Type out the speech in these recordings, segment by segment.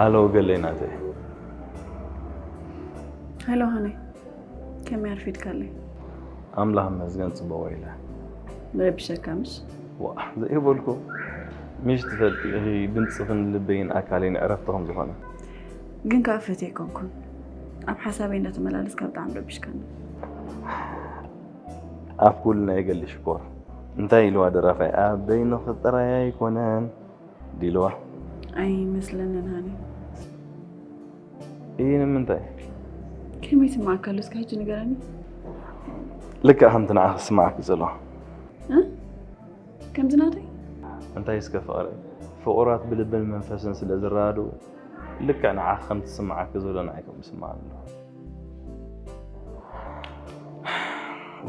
ኣሎ ገለይ ናተይ። ሄሎ ሃኒ፣ ከመይ ኣርፊድካለይ? ኣምላኽ ይመስገን ጽቡቕ ኢለ። ምረብሸካ ምሽ? ዋ ዘይበልኩ። ምሽ ትፈልጢ ኢኺ ድምፅኽን ልበይን ኣካለይን ዕረፍቲ ከም ዝኾነ። ግን ከዓ ፈትየ ኣይኮንኩን። ኣብ ሓሳበይ እንዳተመላለስካ ብጣዕሚ ረቢሽካኒ። ኣፍ ኩልና የገሊ ሽኮር። እንታይ ኢልዋ ደራፋይ? ኣበይ ንኽጥራይ ኣይኮነን ዲልዋ። ኣይመስለንን ሃኒ። እይ ንምንታይ? ከመይ ይስማዓካ ኣሎ እስከ ሕጂ ንገረኒ። ልክዕ ከምቲ ንዓኺ ዝስማዓኪ ዘሎ። እ? ከምዚ ናተይ? እንታይ እስከ ፍቕሪ? ፍቑራት ብልብን መንፈስን ስለ ዝረዳድኡ ልክዕ ንዓኺ ከም ትስምዓኪ ዘሎ ንዓይ ከም ይስምዓኒ ኣሎ።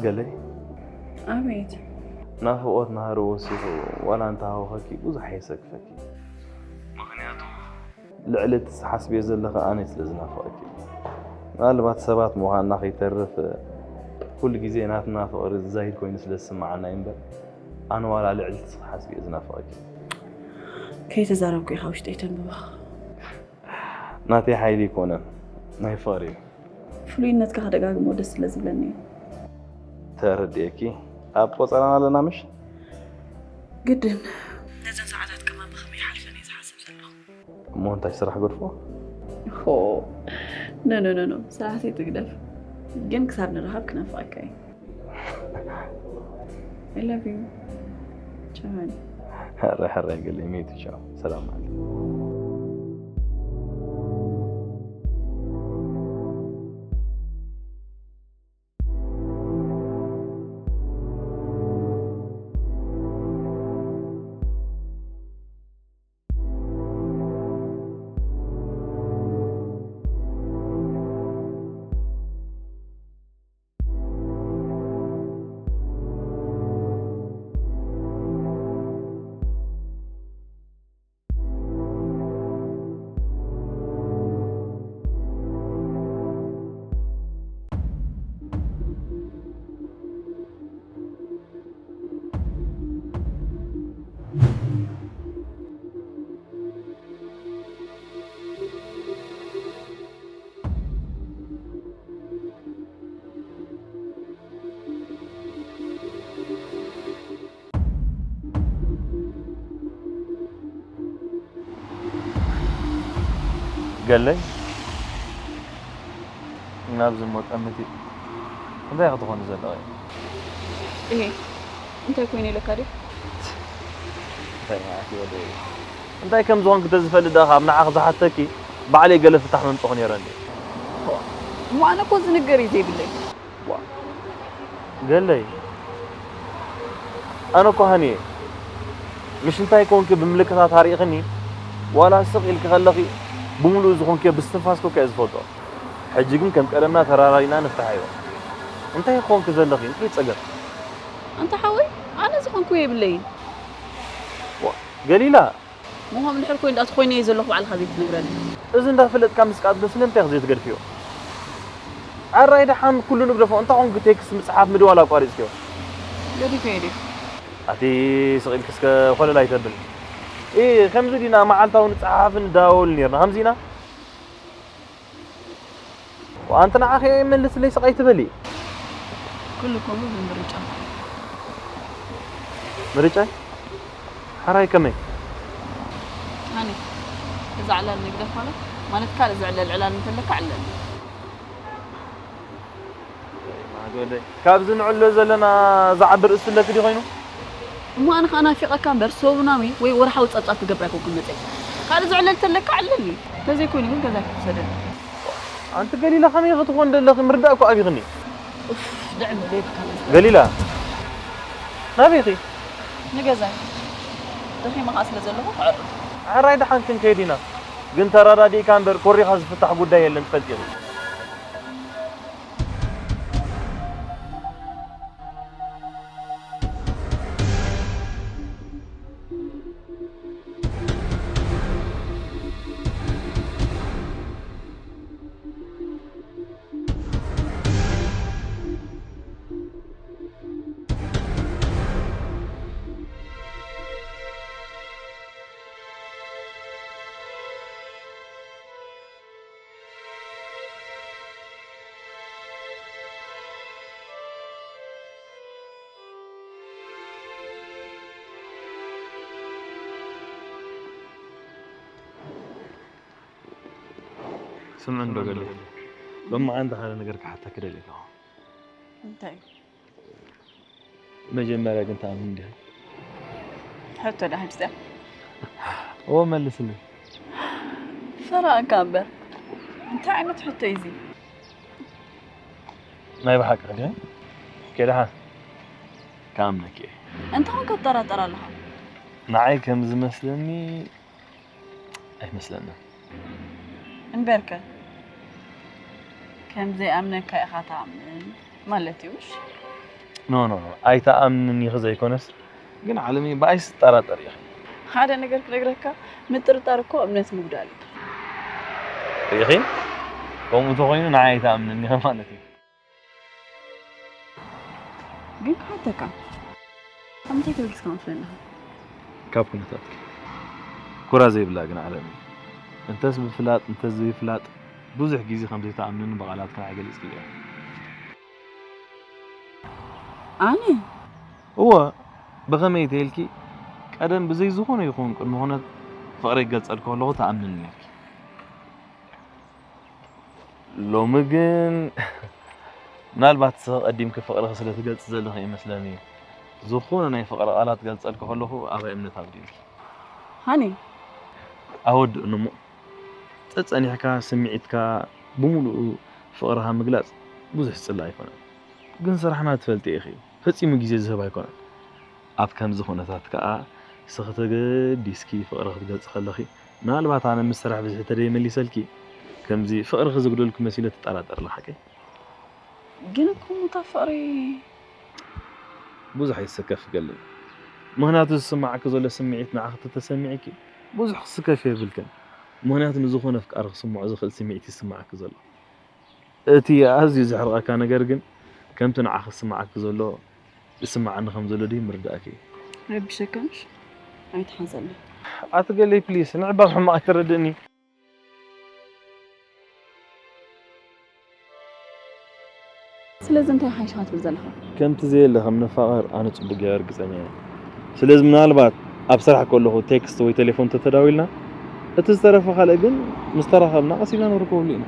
ገለይ ኣቤት። ናፍቖት ናህሪ ወሲኹ ዋላ እንተሃወኸኪ ብዙሕ የሰክፈኪ። ምኽንያቱ ልዕሊ እቲ ትሓስብዮ ዘለኺ ኣነ ስለ ዝናፍቐኪ። ምናልባት ሰባት ምዃንና ከይተርፍ ኩሉ ግዜ ናትና ፍቕሪ ዝዛይድ ኮይኑ ስለ ዝስምዓና እዩ እምበር ኣነ ዋላ ልዕሊ እቲ ትሓስብዮ ዝናፍቐኪ። ከይተዛረብኩ ኢኻ ውሽጠይ ተንብባ። ናተይ ሓይሊ ኣይኮነን ናይ ፍቕሪ እዩ። ፍሉይነትካ ከደጋግሞ ደስ ስለ ዝብለኒ እዩ። ተረዲኤኪ። ኣብ ቆጸራና ኣለና ምሽ? ግድን ነዘን ሰዓታት ከማን ብኸመይ ይሓልፈን እየ ዝሓስብ ዘለኹ። እሞ እንታይ ስራሕ ገድፎ? ሆ ኖ ኖ ኖ ኖ ስራሕተይ ትግደፍ፣ ግን ክሳብ ንረኻብ ክናፍቐካ እዩ። I love you። ቻው ሃኒ። ሕራይ ሕራይ ገለ ሜቱ ቻው ሰላም ማለት። ገለይ ናብዚ እሞ ጠምት እንታይ ክትኾኒ ዘለኺ? እሄ እንታይ ኮይኑ ኢለካ ድዩ? እንታይ ማለት እዩ ወደይ? እንታይ ከም ዝኾንኪ ተዝፈልጥ ደኣ ካብ ንዓኺ ዝሓተኪ ባዕለይ ገለ ፍታሕ መምጽኹ ነይረ እንዴ? እሞ ኣነ እኮ ዝንገር እዩ ዘይብለይ። ገለይ ኣነ እኮ ሃኒየ ምሽ እንታይ ኮንኪ ብምልክታት ኣርኢኽኒ ዋላ ስቕ ኢልኪ ከለኺ ብምሉእ ዝኾንኪ ብስትንፋስኪ እኮ እየ ዝፈልጦ። ሕጂ ግን ከም ቀደምና ተራራዲና ንፍታሓዮ። እንታይ ኮንኪ ዘለኺ እንታይ ጸገም? ኣንታ ሓወይ ኣነ ዝኾንኩ የብለይን። ገሊላ ምዃኑ ድሕር ኮይኑ ዳኣ ተኾይነ እየ ዘለኹ ባዕልኻ ዘይትነግረኒ። እዚ እንዳፈለጥካ ምስቃጥ ግን ስለምንታይ ኢኺ ዘይትገድፍዮ? ኣራይ ደሓን ኩሉ ንግደፎ እንታ ኾንኪ ቴክስት ምጽሓፍ ምድዋል ኣቋሪጽክዮ? ገዲፈዮ ድየ? ኣቲ ስቕ ኢልኪ እስከ ኮለል ኣይተብል። ኢ ከምዚ ዲና መዓልታዊ ንጸሓሓፍ ንደዋወል ኔርና ከምዚ ኢና? ኣንቲ ንዓኺ መልስለይ ስቕ ኣይትበሊ። ኩሉ ከምኡ ብምርጫ። ምርጫይ? ሓራይ ከመይ? ኣነ እዛ ዕላል ንግደፍ ማለት ማለት ካልእ ዝዕለል ዕላል እንተለካ ዕለል። ማጎለይ ካብዚ ንዕሎ ዘለና ዝዓቢ ርእሲ ኣለኪ ድዩ ኮይኑ? እሞ ኣነ ከዓ ናፊቐካ እምበር ሰሙናዊ ወይ ወርሓዊ ጸብጻብ ክገብር ኣይኮንኩን መጸይ። ካልእ ዝዕለል ተለካ ዕለል እዩ። ተዘይኮይኑ ግን ገዛይ ክትውሰደኒ። ኣንቲ ገሊላ ከመይ ክትኾን ደለኺ ምርዳእ እኮ ኣቢኽኒ። ኡፍ ድዕም ዘይብካ መስለ። ገሊላ ናበይኺ? ንገዛይ። ደኺመ ከዓ ስለ ዘለኹ ክዕርፍ። ሓራይ ደሓን ክንከይድ ኢና። ግን ተረዳዲእካ እምበር ኮሪኻ ዝፍታሕ ጉዳይ የለን ትፈልጢ ኢኺ። ስምዕ እንዶ ገለ፣ ሎሚ ኣንተ ሓደ ነገር ክሓተኪ ደልየ ኣለኹ። እንታይ? መጀመርያ ግን ትኣምኒ እንዲኺ? ሕቶ ዳ ሓንስቲያ? እዎ መልስኒ። ፈራእካ እምበር። እንታይ ዓይነት ሕቶ እዩ እዚ? ናይ ብሓቂ ግን ከደሓ ክኣምነኪ እየ። እንታይ ኮንካ ትጠራጠር ኣለኻ? ንዓይ ከም ዝመስለኒ ኣይመስለንን። እምበርከ ከም ዘይኣምነካ ኢኻ ትኣምን ማለት እዩ ምሽ? ኖ ኖ ኖ ኣይተኣምንን ኢኺ ዘይኮነስ ግን ዓለመይ ብኣይ ስጠራጠር ኢኺ። ሓደ ነገር ክነግረካ፣ ምጥርጣር እኮ እምነት ምጉዳል እዩ። ርኢኺ? ከምኡ ተኾይኑ ንዓይ ኣይተኣምንን ኢኺ ማለት እዩ። ግን ክሓተካ፣ ካብ ምንታይ ተበጊስካ መስለኒ ኣለኻ? ካብ ኩነታትኪ ኩራ ዘይብላ ግን ዓለም እዩ። እንተስ ብፍላጥ እንተስ ዘይፍላጥ ብዙሕ ግዜ ከም ዘይተኣምንኒ ብቓላት ክን ኣይገልጽክልዮ። ኣነ እወ ብኸመይ ተይልኪ ቀደም ብዘይ ዝኾነ ይኹን ቅድሚ ኩነት ፍቕረይ ክገልጸልኪ ከለኹ ተኣምንኒ ነርኪ። ሎሚ ግን ምናልባት ስኺ ቀዲምኪ ፍቕርኺ ስለ ትገልጺ ዘለኺ ይመስለኒ ዝኾነ ናይ ፍቕሪ ቃላት ክገልጸልኪ ከለኹ ኣባይ እምነት ኣብዲልኪ። ሃኒ ኣወድእኒ እሞ ጸጸኒሕካ ስምዒትካ ብምሉኡ ፍቕርኻ ምግላጽ ብዙሕ ዝጽላእ ኣይኮነን። ግን ስራሕና ትፈልጢ ኢኺ ፈጺሙ ግዜ ዝህብ ኣይኮነን። ኣብ ከምዚ ኩነታት ከኣ ስኺ ተገዲስኪ ፍቕርኺ ክትገልጺ ከለኺ ምናልባት ኣነ ምስ ስራሕ ብዝሒ ተደይመሊሰልኪ ከምዚ ፍቕርኺ ዝጉደልኪ መሲለ ትጠራጠሪ ኣለኺ ሓቀይ? ግን እኮ እታ ፍቕሪ ብዙሕ ኣይትሰከፊ ገለይ። ምኽንያቱ ዝስማዓኪ ዘሎ ስምዒት ንዓኺ ተተሰሚዕኪ ብዙሕ ክስከፊ የብልክን። ምኽንያቱ ንዝኾነ ኣፍቃሪ ክስምዖ ዝኽእል ስምዒት ይስማዓኪ ዘሎ። እቲ ኣዝዩ ዘሕርቐካ ነገር ግን ከምቲ ንዓኺ ዝስምዓኪ ዘሎ ይስምዓኒ ከም ዘሎ ድዩ ምርዳእኪ እዩ። ረቢሸካ ምሽ ኣይትሓንሰለይ። ኣቲ ገለይ ፕሊስ ንዕባቕ ሕማቕ ኣይትረድእኒ። ስለዚ እንታይ ሓይሽኻ ትብል ዘለኻ? ከምቲ ዘየለ ከም ንፋቐር ኣነ ጽቡቕ ገይረ ርግጸኛ እየ። ስለዚ ምናልባት ኣብ ስራሕ ከለኹ ቴክስት ወይ ቴሌፎን ተተዳዊልና እቲ ዝተረፈ ካልእ ግን ምስ ተራኸብና ቀስ ኢልና ንርከበሉ ኢና።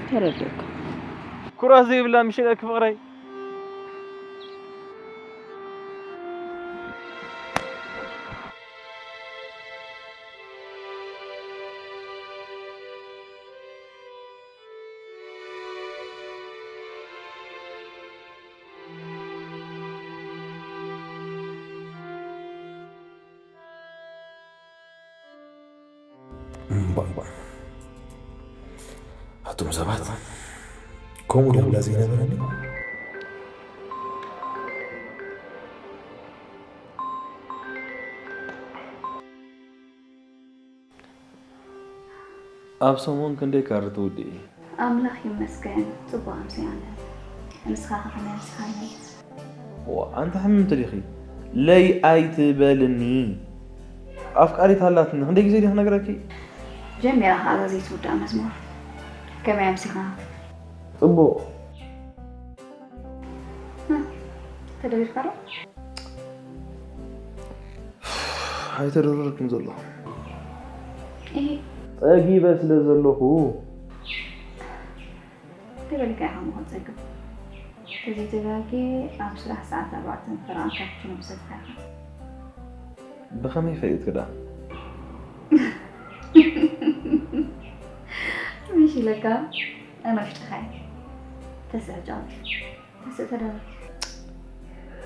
ተረድእካ። ኩራት ዘይብላ ምሽለኪ ፍቕረይ። እምባእ። ኣቱም ሰባት ከምኡ ድብላ ዘይነበረኒ። ኣብ ሰሙን ክንደይ ካርድ ትውድኢ? ኣምላኽ ይመስገን ጽቡቕ ኣምስያ ኣነ። ንስኻ ከ ከመይ ኣምሲኻለይ? ዋእ ኣንቲ ሕምምቲ ዲኺ? ለይ ኣይትበልኒ። ኣፍቃሪት ኣላትኒ ክንደይ ግዜ ድየ ክነግረኪ? ጀሚራ ከኣ እዛ ዘይትውዳእ መዝሙር። ከመይ ኣምሲኻ? ጽቡቕ። ተደሪርካ ዶ? ኣይተደረርክን ዘሎ እሂ ጸጊበ ስለ ዘለኹ ተበሊካ ኢኻ እሞ ክትጸግብ ተዘይተጋጌ ኣብ ስራሕ ሰዓት ኣርባዕተ ፈረቓ ካፕቹኖ ምሰትኻ ኢኻ ብኸመይ ፈሊጥክ ደኣ ምሽ ኢለካ ኣነ ውሽጥኻ እየ ተስዕጫወት ተስእ ተደረር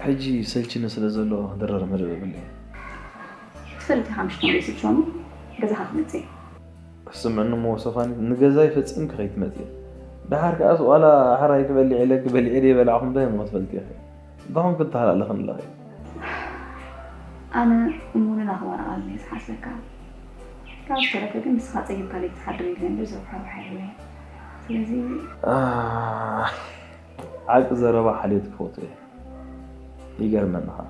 ሕጂ ሰልችኒ ስለ ዘሎ ክድረር መደብ የብለይ። ትፈልጥ ኢኻ ምሽ ተመሊሱ ጆሚ ገዛኻ ክመጽእ እዩ። ስምዕኒ እሞ ሶፋኒ ንገዛይ ፈጺምኪ ከይትመጺ። ደሓር ከኣስ ዋላ ኣሕራይ ክበልዕ ኢለኪ በሊዐ ደይበላዕኹም እንታይ እሞ ክትፈልጢ ኢኺ። እንታይ ኮንኪ ትተሃላለኺ ኣለኺ። ኣነ እሙንን ኣኽባርን ቃል እየ ዝሓስበካ። ካብ ዝተረፈ ግን ንስኻ ጸጊብካ ለይትሓድር ኢለ እምበር ዘውሓውሓ የብለይን። ስለዚ ኣህ። ዓቂ ዘረባ ሓልዮት ክፈቱ እየ ይገርመኒ ኸዓ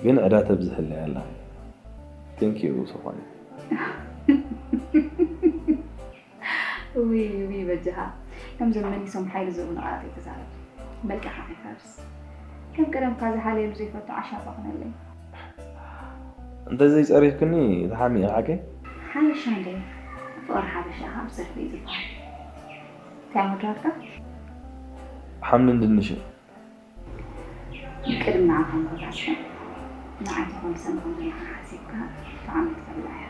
ግን ዕዳ ተብዝሕለይ ኣላ thank you ሶፋኒ ውይ ውይ በጃኻ ከምዞም መሊሶም ሓይሊ ዝህቡኒ ቃላት ኣይተዛረብ መልክዕኻ ከይፈርስ ከም ቀደምካ ዝሓልየሉ ዘይፈቱ ዓሻ ጻኹነለይ እንተዘይጸሪፍክኒ ትሓሚ ኢኻ ዓቀይ ሓበሻ እንደ ፍቕሪ ሓበሻ ካብ ሰልፊ እዩ ዝበሃል እንታይ መድረካ? ሓምልን ድንሽን። ቅድሚ ንዓኻ ምኽታትካ ንዓይ ዝኾነ ሰብ ከም ዘለኻ ሓሲብካ ብጣዕሚ ክትብላ እያ።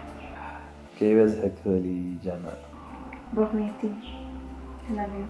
ከይበዝሐ ክበሊ ጃና። ብሩኽነይቲ ተላቢኑ።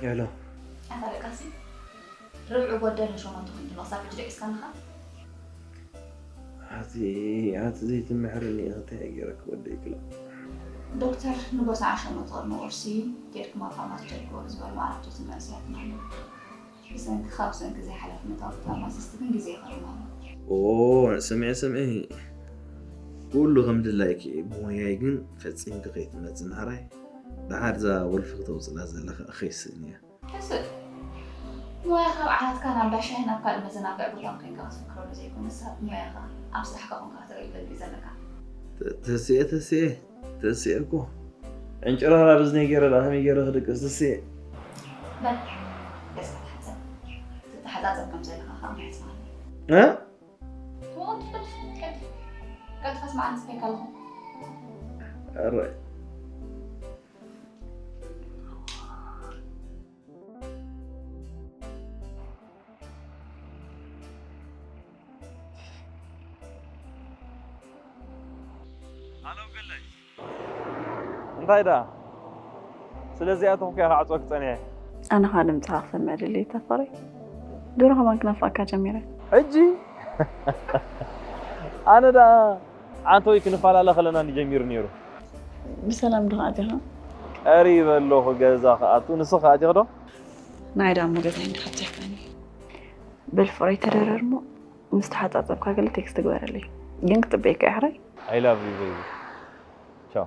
ሄሎ። ኣታ ደቃሲ ርብዒ ጎደለ ሸሞንተ ኮይኑ ኣሎ። ክሳብ ሕጂ ደቂስካ ኣለኻ? ኣቲ ኣቲ ዘይትምሕርኒ እንታይ ገይረክ ወደይ ክላ። ዶክተር ንጎሳ ዓሸሞ ቅድሚ ቁርሲ ጌርኩም ኣብ ፋርማሲ ተልክዎ ዝበሉ ኣረብቶትን መንእሰያትን ኣለዉ። ብሰንኪ ካብ ሰንኪ ዘይሓላፍነታዊ ፋርማሲስት ግን ግዜ ይኸርም ኣሎ። ኦ ስምዒ ስምዒ ኩሉ ከም ድላይኪ ብሞያይ ግን ፈጺምኪ ከይትመጽ ናራይ። ደሓር እዛ ወልፊ ክተውፅላ ዘለኻ ኸይስእን እያ። ሕስእ ሞያ ካብ ዓራትካ ናብ ዳሻሂ ናብ ካልእ መዘናግዒ ቦታ ኮይንካ ክትፍክረሉ ዘይኮነስ ኣብ ሞያኻ ኣብ ስራሕካ ኮንካ ከተገልግለሉ እዩ ዘለካ። ተስኤ ተስኤ ተስኤ እኮ ዕንጭራራ ብዝነይ ገይረ ዳ ከመይ ገይረ ክድቅስ ተስኤ። በል ገጽካ ተሓጸብ። ትተሓጻጸብ ከም ዘለኻ ከዓ ምሕጽ ማለት እዩ። እ? ወቐልጥፍ ቀልጥፍ ቀልጥፍ ኣስማዓኒ ስፔክ ኣለኹ። ኣራይ እንታይ ደኣ ስለዚኣ ተኹኪያ ክዓጽወኪ ጸኒሐ። ኣነ ኸኣ ድምፅኻ ክሰምዕ ደለየ ተፈሪ። ድሮ ከማን ክናፍቐካ ጀሚረ። ሕጂ ኣነ ደኣ ዓንተወይ ክንፈላለ ከለና እንዲ ጀሚሩ ነይሩ። ብሰላም ዶ ኣቲኻ? ቀሪበ ኣለኹ ገዛ ክኣቱ። ንስኺ ኣቲኺ ዶ? ንዓይ ደኣ እሞ ገዛይ እንዲ ሓቲኽካኒ። በል ፍቕረይ ተደረር እሞ ምስ ተሓጻጸብካ ገለ ቴክስት ግበረለይ። ግን ክጽበየካ እየ ሕራይ። I love you baby. ቻው።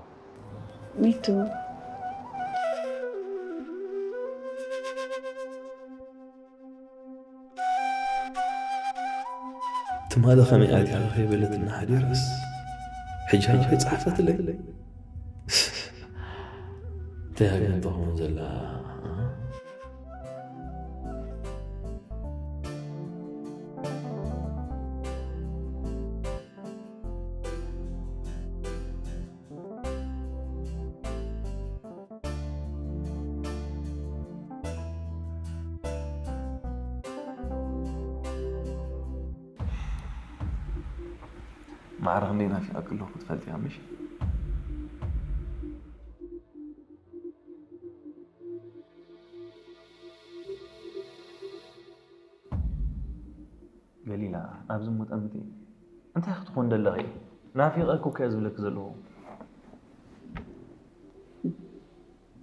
Me too። ትማሊ ከመይ ኣቲኻ ከይበለትና ሓዲራስ ሕጂ ከኣ ከይጸሓፈትለይ። እንታይ ሃገር ትኸውን ዘላ? ማዕረ ክንደይ ናፊቐኪ ኣለኹ ክትፈልጢ ኢኻ ምሽ? ገሊላ ኣብዚ እሞ ጠምቲ እንታይ ክትኾን ደለኺ? ናፊቐኪ እኮ እየ ዝብለኪ ዘለኹ።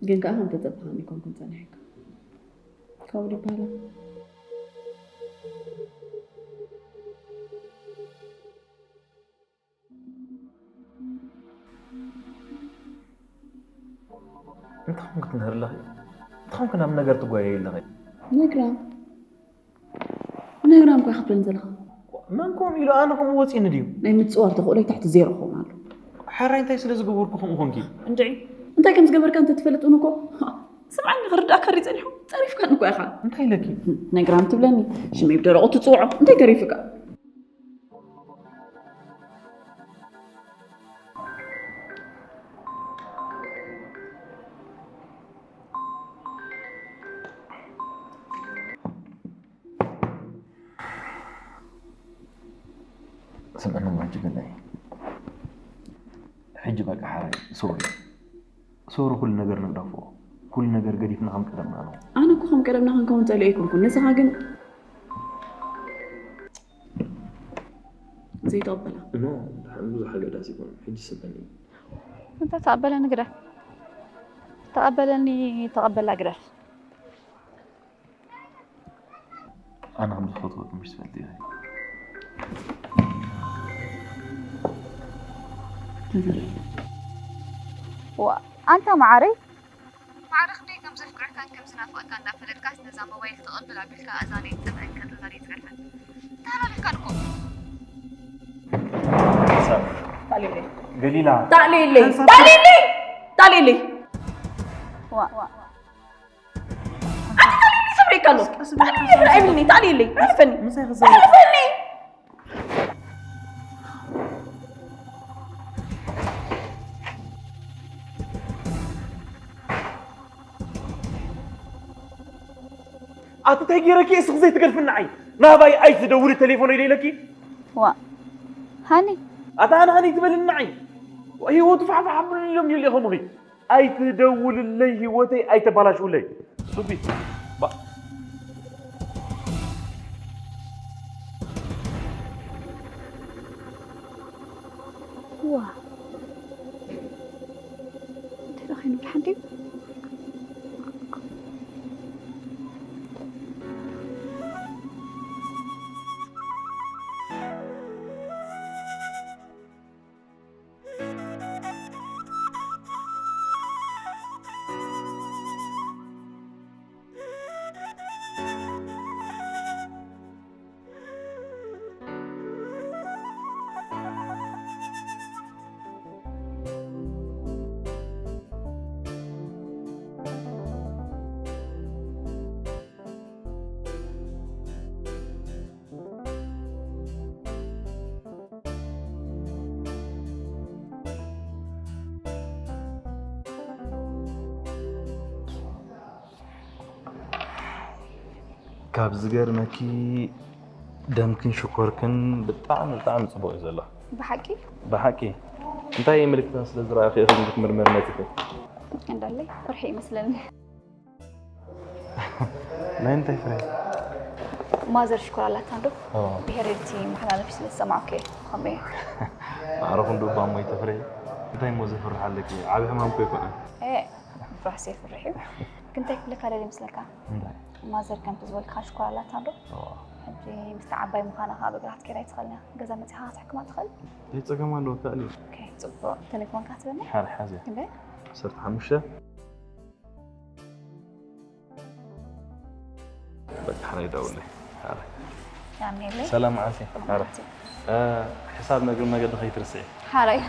ግን ከኣ ከም ተጸብኻኒ ኣይኮንኩን ጸኒሐካ። ካብኡ ድዩ በሃላ? እንታይ ኮንክ ትምህር ኣለኺ? እንታይ ኮንክ ናብ ነገር ትጓየይ ኣለኺ? ነግራም ነግራም እኳ ክትብለኒ ዘለኻ። መን ከምኡ ኢሉ ኣነ ከምኡ ወፂኒ ድዩ? ናይ ምጽዋር ተኽእሎይ ትሕቲ ዜሮ ክኸውን ኣሎ። ሓራይ እንታይ ስለ ዝገበርኩ ከምኡ ኮንኪ? እንድዒ እንታይ ከም ዝገበርካ እንተትፈልጥ እውን እኮ ስምዓኒ ክርድኣካ ድዩ ጸኒሑ? ጸሪፍካኒ እኮ ኢኻ። እንታይ ኢለኪ? ነግራም ትብለኒ ሽመይ ብደረቑ ትጽውዖ እንታይ ተሪፉካ? ስምዕኒ እሞ ሕጂ ገለ እዩ። ሕጂ በቃ ሓራይ ሶሪ ሶሪ ኩሉ ነገር ንግደፎ። ኩሉ ነገር ገዲፍና ከም ቀደምና ነው። ኣነ እኮ ከም ቀደምና ክንከውን ጸሊኤ ኣይኮንኩን። ንስኻ ግን ዘይተቐበላ። እሞ ድሓን ብዙሕ ኣገዳሲ ይኮኑ ሕጂ ስበኒ። እንተ ተቐበለኒ ግደፍ፣ ተቐበለኒ፣ ተቐበላ ግደፍ። ኣነ ከም ዝፈትወት ምሽ ትፈልጥ ኢኻ። ዋ ኣንታ ማዓረይ፣ ማዕረ ክንደይ ከም ዘፍቅረካን ከም ዝናፍቐካ እንዳፈለጥካስ ነዛ ሞባይል ተቐብል ኣቢልካ ኣዛነይ ትጠፍአን ከድርዛ ደይ ትገርፈን ተሃላሊኽካ ድኮ። ገሊላ ታዕሊለይ ታዕሊለይ ታዕሊለይ። ዋ ዋ ኣቲ እንታይ ገይረኪ እስኺ ዘይትገድፍኒ ንዓይ ናባይ ኣይትደውሊ ቴሌፎን ኢለ ኢለኪ። ዋ ሃኒ ኣታ ኣነ ሃኒ ትበልኒ ንዓይ። ህይወቱ ፋሕፋሕ ኣብሉ ኢሎም ይልኢኹም ኺ ኣይትደውልለይ ህይወተይ ኣይተባላሽውለይ። ሱቢ ዋ እንታይ ዶ ኮይኑ ሓንቲ ካብ ዝገርመኪ ደምክን ሽኮርክን ብጣዕሚ ብጣዕሚ ፅቡቅ እዩ ዘሎ። ብሓቂ ብሓቂ እንታይ ምልክታት ስለ ዝረኣኺ ኢኺ ክትምርመሪ መፂኺ? እንዳለይ ፍርሒ ይመስለኒ። ናይ እንታይ ፍረ? ማዘር ሽኮር ኣላታ ዶ ኦ፣ ብሄሬዲቲ መሓላለፊ ስለ ዝሰማዕኩ እየ ከምኡ እየ። ማዕረ ክንዱ እባ እሞ ይተፍረ። እንታይ እሞ ዘፍርሕ ኣለኪ? ዓብዪ ሕማም እኮ ይኮነ። እ ምፍራሕሲ የፍርሕ እዩ። ግን እንታይ ክብለካ ደልየ ይመስለካ? እንታይ? ማዘር ከምቲ ዝበልካ ሽኮር ኣላታ ዶ ኦ፣ ሕጂ ምስቲ ዓባይ ምዃና ከዓ ብእግራ ክትከይድ ኣይትኽእልን እያ። ገዛ መፂኻ ክትሕክማ ትኽእል። እንታይ ፀገም ኣለዎ? ክኣል እዩ። ኦኬ፣ ፅቡቅ ቴሌፎንካ ትበኒ ሓደ ሓዚ እንደ ዓሰርተ ሓሙሽተ በቃ ሓረይ ደውለይ። ሓረይ ያኔለይ ሰላም መዓልቲ። ሓረይ እ፣ ሕሳብ ነግሪ መገዲ ከይትርስዒ። ሓረይ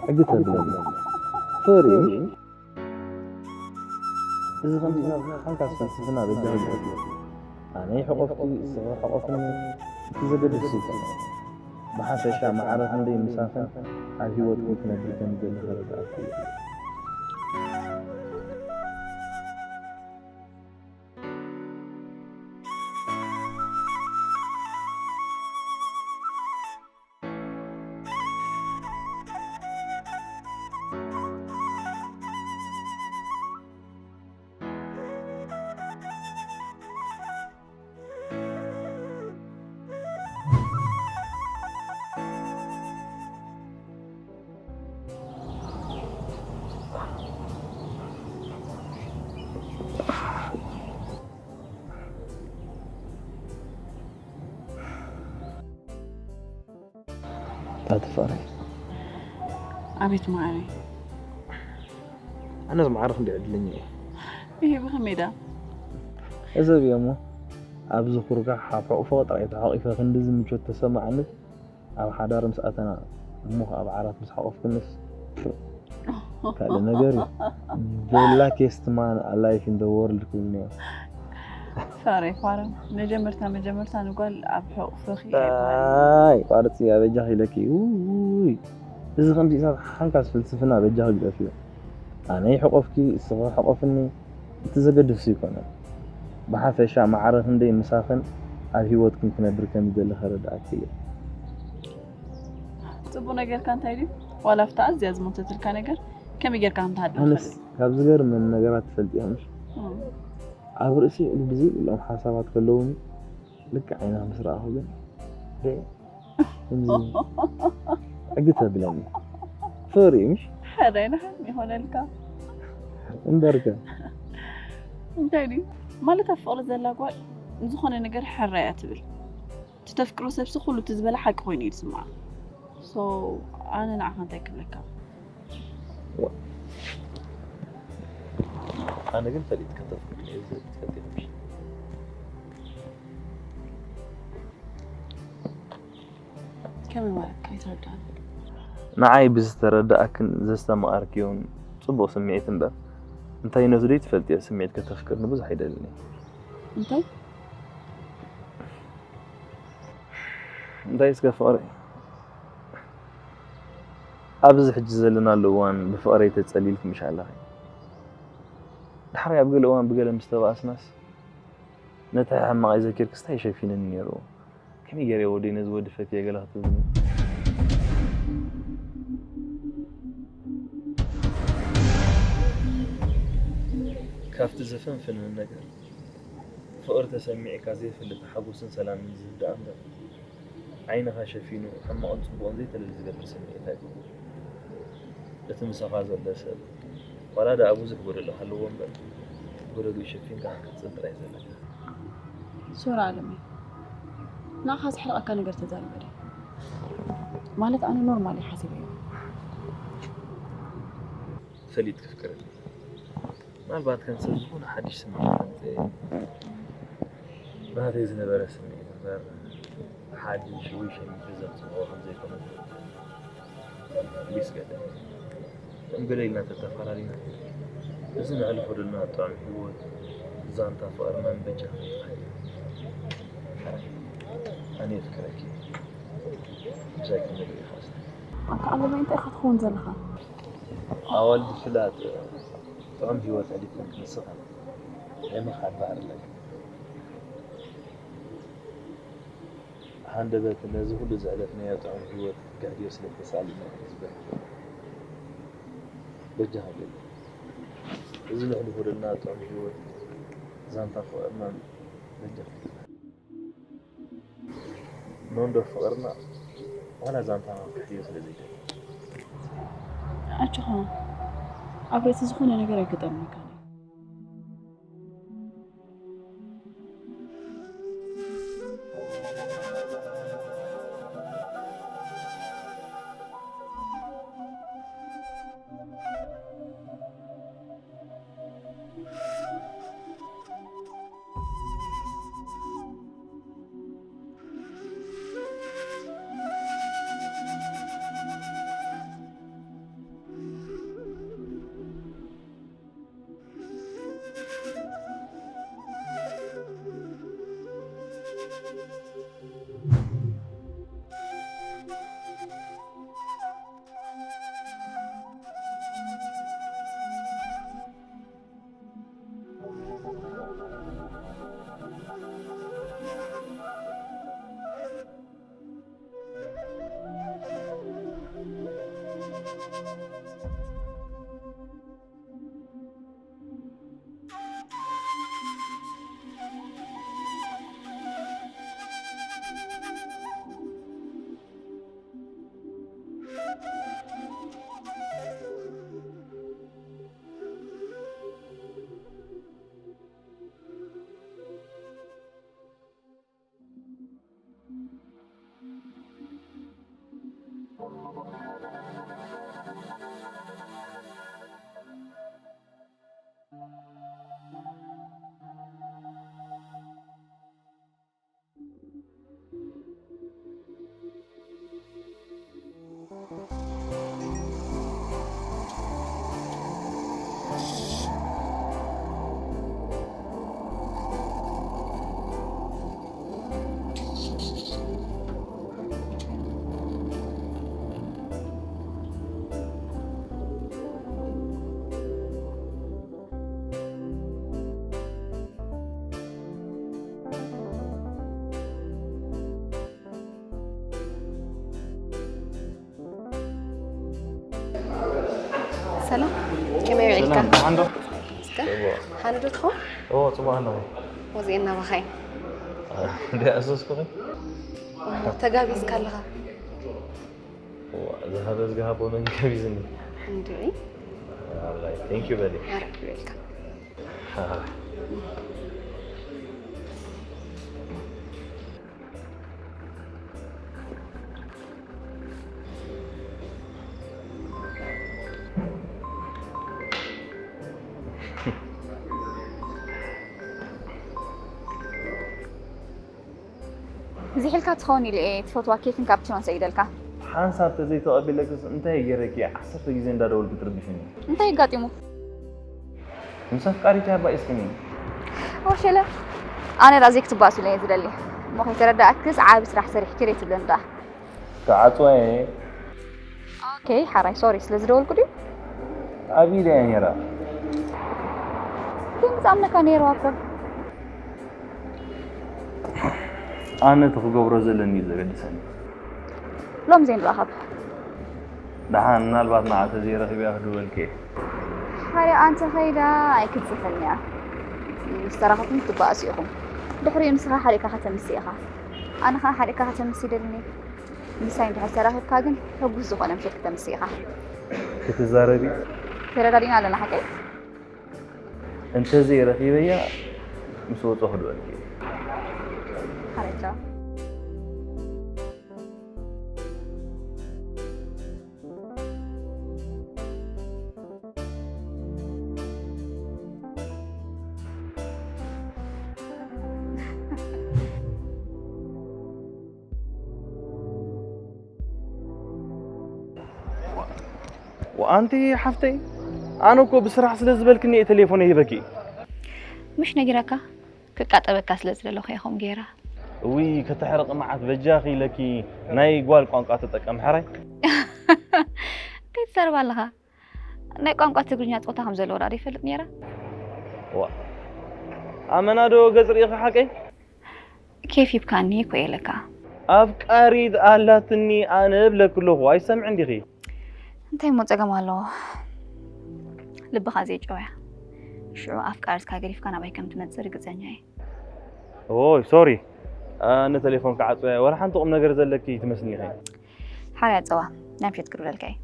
ሕጊ ተብለኒ ፈሪ እዚ ከምዚ ሓንካስ ፍልስፍና በጃ ይግበር። ኣነ ይሕቆፍኪ፣ እስኺ ሕቆፍኒ፣ እቲ ዘገድስ እዩ። ብሓፈሻ ማዕረ ክንደይ ምሳኽን ኣብ ህይወትኩም ክነብር ከም ዝደሊ ክርድኣኪ እዩ። ኣቲ ፍቕረይ። ኣቤት ማዕረይ። ኣነስ ማዕረ ክንደይ ዕድለኛ እየ። ይሄ ብኸመይ ዳ? እዚ እየ እሞ ኣብዚ ኩርካሕ ኣብ ሕቑፎ ጥራይ ተሓቂፈ ክንድዚ ምቾት ተሰማዓኒ። ኣብ ሓዳር ምስ ኣተና እሞ ኣብ ዓራት ምስ ሓቆፍኩንስ ካልእ ነገር እዩ። The luckiest man alive in the world ክብልኒ እዮም። ፋሬ ፋረ መጀመርታ መጀመርታ ንጓል ኣብ ሕቑፍኺ ኣይ ቋርፂ ኣበጃኺ ኢለኪ። ውይ እዚ ከምዚ ኢሳት ሓንካስ ፍልስፍና በጃኺ ግደፍዮ። ኣነ ይሕቆፍኪ እስኺ ሕቆፍኒ እቲ ዘገድስ ኣይኮነን። ብሓፈሻ ማዕረ ክንደይ ምሳኽን ኣብ ሂወትክን ክነብር ከም ዝደሊ ከረድኣኪ እየ። ፅቡቅ ነገርካ እንታይ ድዩ? ዋላ ኣብታ ኣዝያ ዝሞተትልካ ነገር ከመይ ጌርካ ከም ትሃድም ኣነስ ትፈልጥ? ካብ ዝገርመኒ ነገራት ትፈልጥዮ ምሽ? እም። ኣብ ርእሲ ልቢ ዘይብሎም ሓሳባት ከለውኒ ልክዕ ዓይንኻ ምስ ረኣኹ ግን ደ- ከምዚ ዕግት ተብለኒ። ፍቕሪ እዩ ምሽ? ሕራይ ንሓን ይኾነልካ። እምበርከ እንታይ ድዩ ማለት ኣብ ፍቕሪ ዘላ ጓል ዝኾነ ነገር ሕራይ እያ ትብል። እቲ ተፍቅሮ ሰብሲ ኩሉ እቲ ዝበለ ሓቂ ኮይኑ እዩ ዝስምዓ። So ኣነ ንዓኻ እንታይ ክብለካ? ኣነ ግን ፈሊጥካ ተፍቅር እየ ዝብል ትፈልጥ ኢኻ ምሽ? ከመይ ማለትካ ኣይተረዳእን። ንዓይ ብዝተረዳእክን ዘስተማቐርክዮን ጽቡቕ ስምዒት እምበር እንታይነቱ ደይ ትፈልጥዮ ስምዒት ከተፍቅርኒ ብዙሕ ኣይደልን እየ። እንታይ እንታይ እስከ ፍቕሪ ኣብዚ ሕጂ ዘለናሉ እዋን ብፍቕረይ ተጸሊልኪ ምሽ ኣለኺ። ድሕሪ ኣብ ገለ እዋን ብገለ ምስ ተባእስናስ ነቲ ሕማቐይ ዘኪርክስ እንታይ ሸፊንኒ ነይሩ? ከመይ ገይረ ወደይ ነዚ ወዲ ፈትየ ገለ ክትብልኒ? ካብቲ ዘፈንፍንህን ነገር ፍቕሪ ተሰሚዕካ ዘይፈልጥ ሓጎስን ሰላምን ዝህብ ደኣ እምበር ዓይንኻ ሸፊኑ ሕማቕን ጽቡቕን ዘይተለሊ ዝገብር ስምዒት ኣይኮነን። እቲ ምሳኻ ዘሎ ሰብ ዋላ ደኣ ብዙሕ ጎደሎ ሃለዎ እምበር ጎደልኡ ሸፊንካ ክትጽል ጥራይ ዘለካ። ሶራ ኣለመይ ንዓኻ ዘሕርቐካ ነገር ተዛሪበ ድየ? ማለት ኣነ ኖርማል እየ ሓሲበዮ። ፈሊጥ ክፍቅረኒ ምናልባት ከም ሰብ ዝኾነ ሓድሽ ስምዒት ከምፅእ ናተይ ዝነበረ ስምዒት እምበር ሓድሽ ወይ ሸሚተ ዘምፅኦ ከምዘይኮነ ቢስ ገለ ከም ገለ ኢልና ተተፈላለና እዚ ነዕልፎ ዘለና ጥዑም ህይወት ዛንታ ፍቕርና ንበጃ ከይትሓልፍ ኣነ የፍቅረኪ ምሳይ ክንርኢ ይኽእል ኣንታ ኣለመይ እንታይ ኢኻ ትኸውን ዘለኻ? ኣዋልድ ፍላጥ ጥዑም ህይወት ኣሊፍን ክንስኻ ናይ ምኽሓድ ባህሪ ኣለካ። ሃንደበት ነዚ ኩሉ ዘሕለፍናዮ ጥዑም ህይወት ክትክሕድዮ ስለ እተሳእልኒ እዩ ዝገርም ዘሎ። በጃኻ ገለ እዚ ነሕልፎ ዘለና ጥዑም ህይወት ዛንታ ፍቕርናን በጃኻ ገለ። ኖንዶ ፍቕርና ዋላ ዛንታና ክሕዮ ስለ ዘይደሊ። ኣጆኻ ኣብ ርእሲ ዝኾነ ነገር ኣይገጠመካን እዩ። ሰላም፣ ከመይ ውዒልካ? ሰላም፣ ደሓን ዶ? እስከ ሓንዶ ትኾን? ኦ፣ ጽቡቕ ኣለኹ። ወዚኤና ባኻይ እንደ ኣዘዝኩኺ? ተጋቢዝካ ኣለኻ? ዋ፣ ዝሃበ ዝገሃቦ መን ጋቢዝኒ? እንድዒ ኣላይ፣ thank you በሊ። ማረፍ ይበልካ። ዝሒልካ ትኸውን ኢለ እየ ትፈትዋ ኬክን ካፕችኖን ሰጊደልካ። ሓንሳብ ተዘይተቐቢለክስ እንታይ ገይረኪ? ዓሰርተ ግዜ እንዳደወልኩ ትርብሽኒ። እንታይ ኣጋጢሙ? ምስ ኣፍቃሪተይ ኣባኢስክኒ። ወሸለ ኣነ ዳ ዘይክትባእሱ ኢለ እየ ዝደሊ። እሞ ከይተረዳእክስ ዓቢ ስራሕ ሰሪሕኪ ርእ ትብለኒ ደኣ። ክዓጽዋ እየ። ኦኬ ሓራይ ሶሪ ስለ ዝደወልኩ ድዩ? ኣብ ኢደ እያ ነይራ። ግን ዝኣምነካ ነይርዋ እኮ። ኣነ እቲ ክገብሮ ዘለኒ እዩ ዘገድሰኒ። ሎም ዘይንራኸብ። ደሓን ምናልባት ንዓ ተዘይረኺበያ ክድወልኪ እየ። ሓሪኣ እንተ ኸይዳ ኣይክትጽሕን እያ። ምስ ተራኸብኩም ክትበኣሱ ኢኹም። ድሕሪኡ ንስኻ ሓሪቕካ ከተምሲ ኢኻ። ኣነ ኸኣ ሓሪቕካ ከተምሲ ይደልን እየ። ምሳይ እንድሕር ተራኺብካ ግን ሕጉስ ዝኾነ ምሸት ክተምሲ ኢኻ። ክትዛረቢ ተረዳዲእና ኣለና ሓቀይ? እንተዘይረኺበያ ምስ ወጾ ክድወልኪ እየ። ሓረጃ ወኣንቲ ሓፍተይ ኣነ እኮ ብስራሕ ስለ ዝበልክኒ እየ ቴሌፎነይ ሂበኪ። ምሽ ነጊረካ ክቃጠበካ ስለ ዝደለኹ እየ ከምኡ ገይረ። እውይ ከተሕርቂ መዓት በጃኺ ኢለኪ ናይ ጓል ቋንቋ ተጠቀም ሕራይ። እንታይ ትዛረብ ኣለኻ? ናይ ቋንቋ ትግርኛ ጾታ ከም ዘለዎ ዳ ይፈልጥ ነይረ። ዋ ኣመና ዶ ገጽ ርኢኺ ሓቀይ? ኬፍ ሂብካኒ እኮ እየ ለካ። ኣፍቃሪት ኣላትኒ ኣነ እብለኪ ኣለኹ ኣይሰምዕን ዲኺ? እንታይ እሞ ጸገም ኣለዎ? ልብኻ ዘይጨውያ። ሽዑ ኣፍቃሪትካ ገዲፍካ ናባይ ከም ትመጽእ ርግጸኛ እየ። ኦይ ሶሪ ኣነ ቴሌፎን ክዓጽወያ ወላ ሓንቲ ቁም ነገር ዘለኪ ትመስኒ ኢኺ። ሓርያ ጸዋ ናይ ምሸት ክድውለልካ እየ።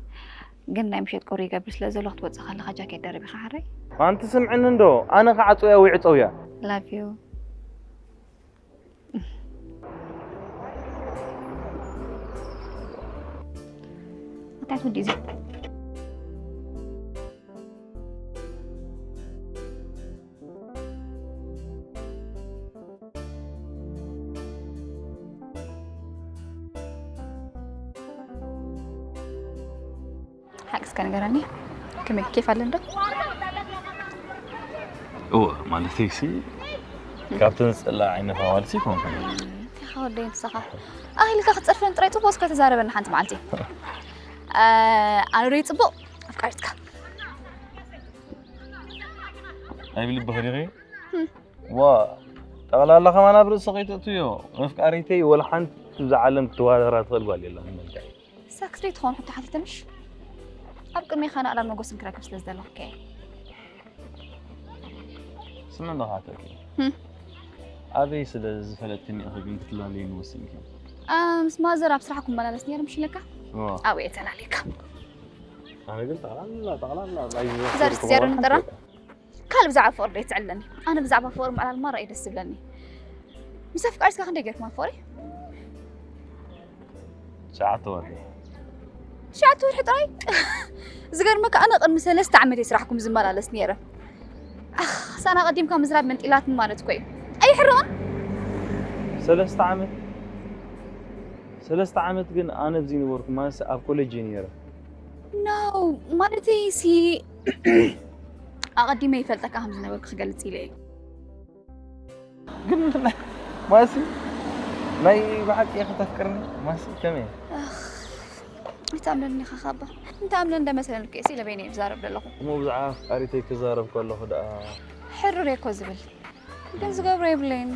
ግን ናይ ምሸት ቁሪ ይገብር ስለ ዘሎ ክትወጽእ ከለኻ ጃኬት ደርብ ኢኻ ሓረይ። ኣንቲ ስምዕኒ እንዶ ኣነ ክዓጽወያ ወይ ዕጸውያ። Love you። እንታይ ትወዲ እዚ? ሓቂ እስከ ንገረኒ ከመይ ኬፍ ኣለ እንዶ? እወ ማለተይ ሲ ካብተን ዝጸላ ዓይነት ኣዋልሲ ኮንኩ። እንታይ ሓወደይ ንስኻ ኣኺልካ ክትጸርፈን ጥራይ ጽቡቕ እስከ ተዛረበኒ ሓንቲ መዓልቲ። ኣነ ዶ ጽቡቕ ኣፍቃሪትካ ኣይብል ብኽሪኺ ዋ ጠቕላላ ከማን ኣብ ርእሲ ከይተእትዮ መፍቃሪተይ ወላ ሓንቲ እዛ ዓለም ክትወዳደራ ትኽእል ጓል የላን መልክዐይ። ሳክስ ዘይትኸውን ሕቶ ሓቲተ ምሽ ኣብ ቅድሜኻ ንኣላን መጎስን ክረክብ ስለ ዝደለኹ ከየ ስምዕንዶ ካተኪ ኣበይ ስለ ዝፈለጥክኒ ኢኺ ግን ክትላለይኒ ወሲንኪ? ምስ ማዘር ኣብ ስራሕ ክመላለስ ነይረ ምሽ ኢለካ ዋ ኣብኡ እየ ተላልየካ። ኣነ ግን ጠቕላላ ጠቕላላ እዛ ድስቲ እዚኣ ዶ ንጠራ? ካልእ ብዛዕባ ፍቕሪ ዶ ይትዕለኒ? ኣነ ብዛዕባ ፍቕሪ ምዕላል ማራ እዩ ደስ ዝብለኒ። ምስ ኣፍቃሪትካ ክንደይ ገይርኩም ኣብ ፍቕሪ? ትሽዓተ ወርሒ ትሽዓተ ወርሒ ጥራይ? ዝገርመካ ኣነ ቅድሚ ሰለስተ ዓመት እየ ስራሕኩም ዝመላለስ ነይረ። ኣኽ፣ ሳና ቀዲምካ ምዝራብ መንጢላትኒ ማለት እኮ እዩ። ኣይሕርቕን? ሰለስተ ዓመት ሰለስተ ዓመት ግን ኣነ ኣብዚ ነበርኩ ማለት ኣብ ኮሌጅ እየ ነይረ። No ማለተይ ሲ ኣቐዲመ ይፈልጠካ ከም ዝነበርኩ ክገልጽ ኢለ እየ። ግን ማሲ ናይ ብሓቂ ኢኻ ተፍቅርኒ ማሲ ከመይ ኣይትኣምነኒ ኢኻ ካባ። እንተኣምነ እንደመሰለኒ እኮ እየ ኢለ በይነይ ዝዛረብ ዘለኹ። እሞ ብዛዕባ ኣፍቃሪተይ ክዛረብ ከለኹ ደኣ ሕሩር እየ እኮ ዝብል ግን ዝገብሮ የብለይን።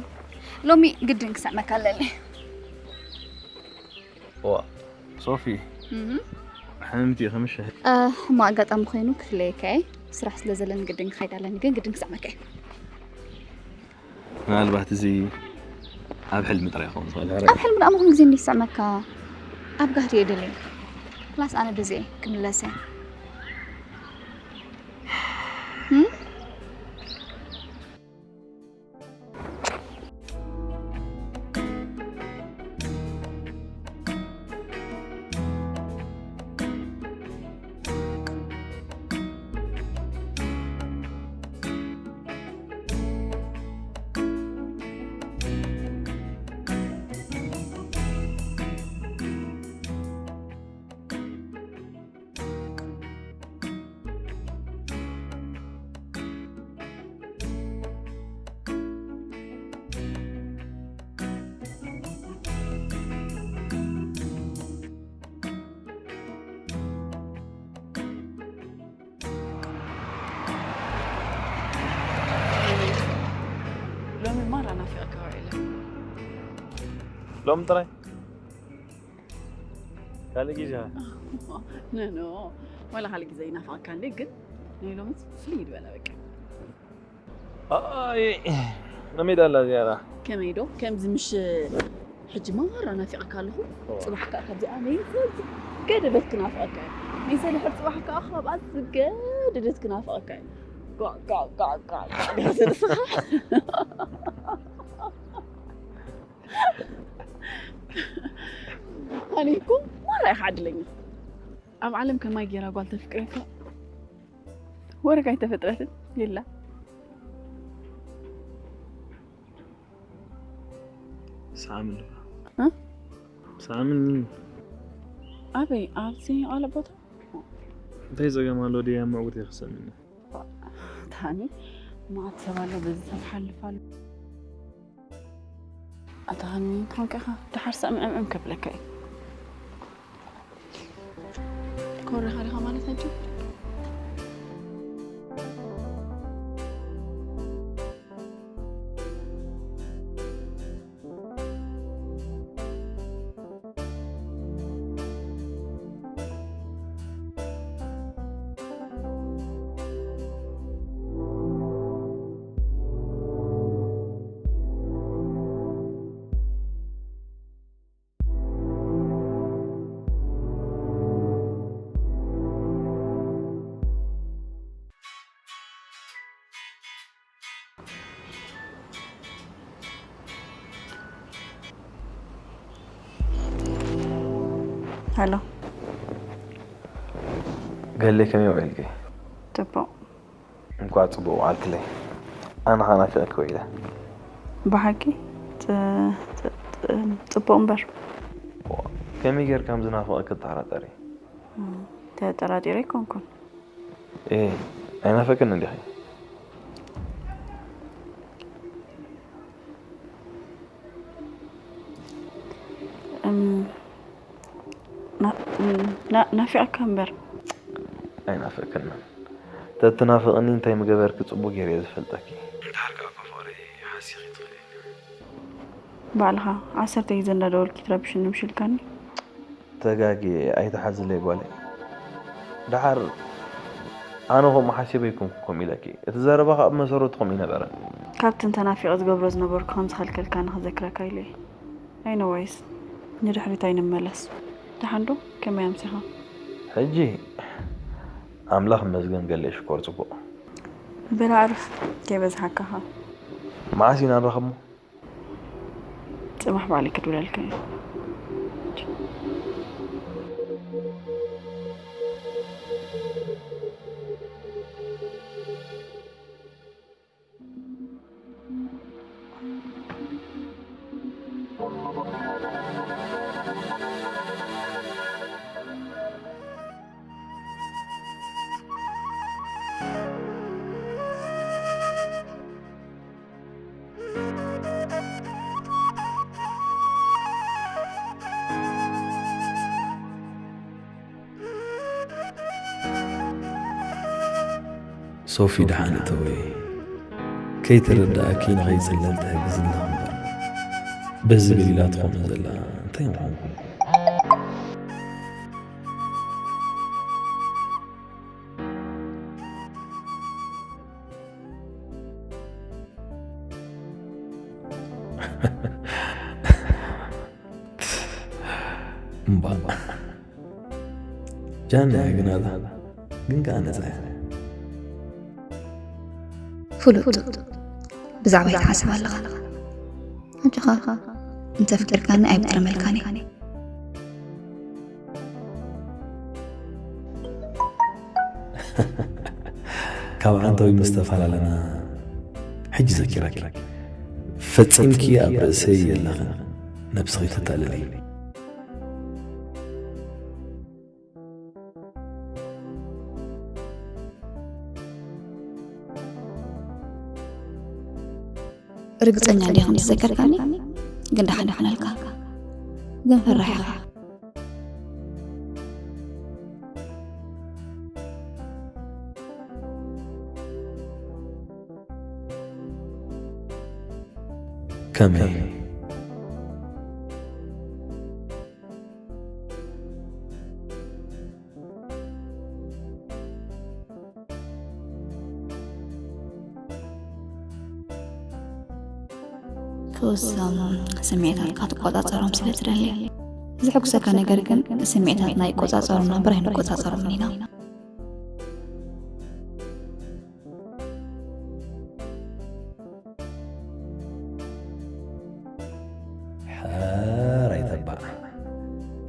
ሎሚ ግድን ክስዕመካ ኣለኒ። ዋ ሶፊ እህ፣ ሕምምቲ ኢኺ ምሽ? እ፣ ሕማቕ ኣጋጣሚ ኮይኑ ክፍለየካ እየ። ስራሕ ስለ ዘለኒ ግድን ክኸይድ ኣለኒ፣ ግን ግድን ክስዕመካ እየ። ምናልባት እዚ ኣብ ሕልሚ ጥራይ ይኸውን ዝኽእል። ኣብ ሕልሚ ደኣ ኩሉ ግዜ እንዲስዕመካ ኣብ ጋህዲ እየ ደልየ። ፕላስ ኣነ ብዘይ ክምለስ እየ። እም? ሎሚ ማራ ናፊቐካ ውዒለ። ሎሚ ጥራይ? ካልእ ግዜ? ኖ፣ ኖ። ዋላ ካልእ ግዜ ይናፍቐካ እንዴ፣ ግን ናይ ሎሚ ፍልይ ዝበለ በቃ። ኣይ፣ ንሜዳ ኣላ ዝያዳ። ከመይ ዶ? ከምዚ ምሽ ሕጂ ማራ ናፊቐካ ኣለኹ። እዋ። ጽባሕ ከኣ ካብዚኣ ነይ ገደደት ክናፍቐካ እየ። ነይ ሰለ ሕጂ ጽባሕ ከኣ ካብኣ ዝገደደት ክናፍቐካ እየ። ጓ፣ ጓ፣ ጓ፣ ጓ፣ ጓ፣ ጓ፣ ንስኻ። ኣነ እኮ ማራ ኢኻ ዕድለኛ። ኣብ ዓለም ከማይ ጌራ ጓል ተፍቅረካ ወረግ ኣይተፈጥረትን የላ። ሰዓምን እ? ሰዓምን ኣበይ? ኣብዚ ቃለ ቦታ? እንታይ ጸገም ኣሎ ድያ? ምዕጉርቲ ክሰምኒ። ታኒ፣ መዓት ሰብ ኣሎ፣ በዚ ሰብ ሓልፍ ኣሎ። ኣታ ሃኒ፣ እንተኾንካ ኢኻ፣ ደሓር ሳዕ ምዕምዕም ከብለካ እዩ። ኮሪኻ ዲኻ ማለት ሕጂ? ሄሎ። ገሌ ከመይ ውዒልኪ? ጽቡቕ። እንኳዕ ጽቡቕ ውዓልክለይ። ኣነ ኸኣ ናፊቐኪ ውዒለ። ብሓቂ? ጽ-፣ ጽ-፣ ጽ-፣ ጽቡቕ እምበር። ከመይ ጌርካ ከም ዝናፍቐኪ ትጠራጠሪ? እም፣ ተጠራጢረ ኣይኮንኩን። ኤ፣ ኣይናፈቅን እንዲኺ? እም፣ ና-፣ ና-፣ ናፊቐካ እምበር። ኣይናፈቅክን። ተትናፍቕኒ እንታይ ምገበርኪ ጽቡቕ ገይረ እየ ዝፈልጠኪ። እንተሃልካ እኮ ፍቕረይ ሓሲኺ ትኽእሊ። ባዕልኻ ዓሰርተ ግዜ እንዳደወልኪ ትረብሽኒ ምሽ ኢልካኒ። ተጋግየ ኣይትሓዝለይ ጓለይ። ደሓር ኣነ ከምኡ ሓሲበ ኣይኮንኩ ከምኡ ኢለኪ። እቲ ዘረባ ከኣ ብመሰረቱ ከምኡ ኣይነበረን። ካብቲ እንተናፊቐ ዝገብሮ ዝነበርኩ ከም ዝኸልከልካኒ ክዘክረካ ኢለ እየ። ኣይነዋይስ ንድሕሪት ኣይንመለስ። ደሓን ዶ? ከመይ ኣምሲኻ? ሕጂ ኣምላኽ ይመስገን ገለ ሽኮር ጽቡቕ። በል ኣዕርፍ ከይበዝሓካ ኸኣ። መዓስ ኢና ንራኸብ እሞ? ጽባሕ ባዕለይ ክድውለልካ እየ። ሶፊ ደሓን እተወ። ከይተረድኣኪ ንኸይጽለል ትሕግዝኒ እምበር። በዚ ገሊላ ትኾኖ ዘላ እንታይ ምዃንኩም? እምባ ጃን እያ ግን ኣላ ግን ከኣ ነጻ እያ። ፍሉጥ ብዛዕባ ይትሓስብ ኣለኻ ኣጆኻ እንተ ፍቂርካኒ ኣይብጥረመልካን እየ። ካብ ዓንተዊ ምስ ተፈላለና ሕጂ ዘኪረኪ ፈጺምኪ ኣብ ርእሰይ የለኽን። ነብስኺ ተታልሊ። ርግጸኛ እንዲኻ ከም ትዘከርካኒ ግን ደሓን ይኾነልካ ግን ፈራሕ ኢኻ። ከመይ ክውሰም ስምዒታትካ ትቆጻጸሮም ስለ ትደሊ። ዝሕጉሰካ ነገር ግን ስምዒታትና ይቆጻጸሩና እምበር ኣይንቆጻጸሮምን ኢና። ሕራይ ተባዕ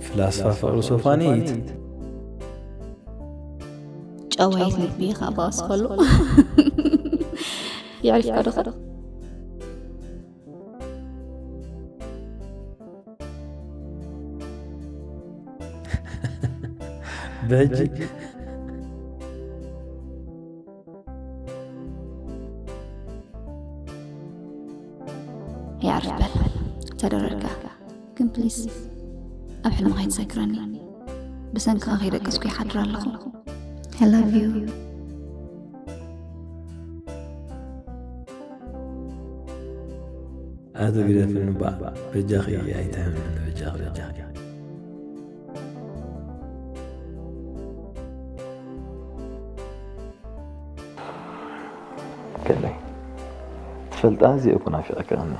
ፍላስፋ ፍቕሪ ሶፋኒት። ጨዋይት ልቢ ካብ ኣስኸሉ የዕሪፍካ ዶ ኸ? ብሕጂ የዕርፍ በል ተደረድካ ግን ፕሊስ ኣብ ሕልምኻ ኣይትዘክረኒ። ብሰንክኻ ከይደቀስኩ ይሓድር ኣለኹ። I love you። ኣትግደፍኒ እባ በጃኺ ኣይትሕመኒ በጃኺ በጃኺ። ገለይ ትፈልጣ እዚኣ እኮ ናፊቐክኒ።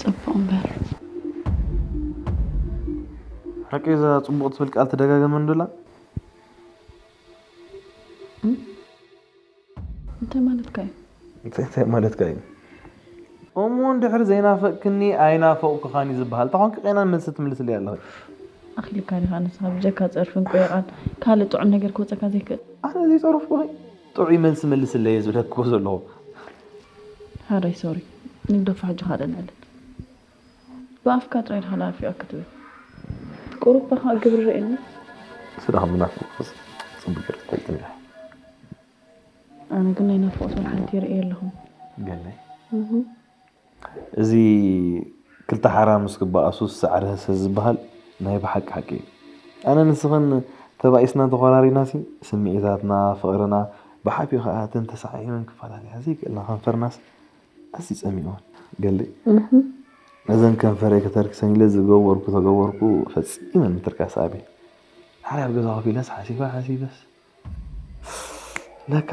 ጽቡቕ እምበር ሓቂ እዛ ጽቡቕ ትብል ቃል ትደጋገመ እንድላ እንታይ ማለትካ እዩ? እንታይ ማለትካ እዩ? እሞ እንድሕር ዘይናፈቅክኒ ኣይናፈቅኩኻን እዩ ዝበሃል። ተኾንኪ ቄናን መልሲ ትምልስለይ ኣለኺ። ኣኽሊካ ዲኻ ንስኻ ብጀካ ጸርፍን ቆየቓን ካልእ ጥዑም ነገር ክወጸካ ዘይክእል? ኣነ ዘይጸረፍኩኺ ጥዑይ መልሲ መልስለይ እየ ዝብለኪ እኮ ዘለኹ። ሓራይ ሶሪ ንግደፎ ሕጂ ካልእ ንዕለት ብኣፍካ ጥራይ ዲኻ ናፊቐ ክትብል ቁሩብ በኻ ግብሪ ርእየኒ። ስለ ከም ናፍቆትስ ጽቡቅ ገይሩ ትፈልጥኒ ኢኻ። ኣነ ግን ናይ ናፍቆት ወላ ሓንቲ ይርእየ ኣለኹ። ገለይ እዚ ክልተ ሓራ ምስ ክበኣሱስ ሳዕሪ ህሰስ ዝበሃል ናይ ብሓቂ ሓቂ እዩ። ኣነ ንስኽን ተባኢስና ተኾራሪናሲ ስምዒታትና ፍቕርና ብሓፊኡ ኸዓ እተን ተሰዓዒመን ክፈላለያ ዘይክእልና ከንፈርናስ ኣዝዩ ጸሚእወን። ገሊ እዘን ከንፈረይ ከተርክሰን ኢለ ዝገበርኩ ተገበርኩ ፈጺመን ምትርካስ ኣብየን። ሓራይ ኣብ ገዛ ኮፍ ኢለስ ሓሲበ ሓሲበስ ለካ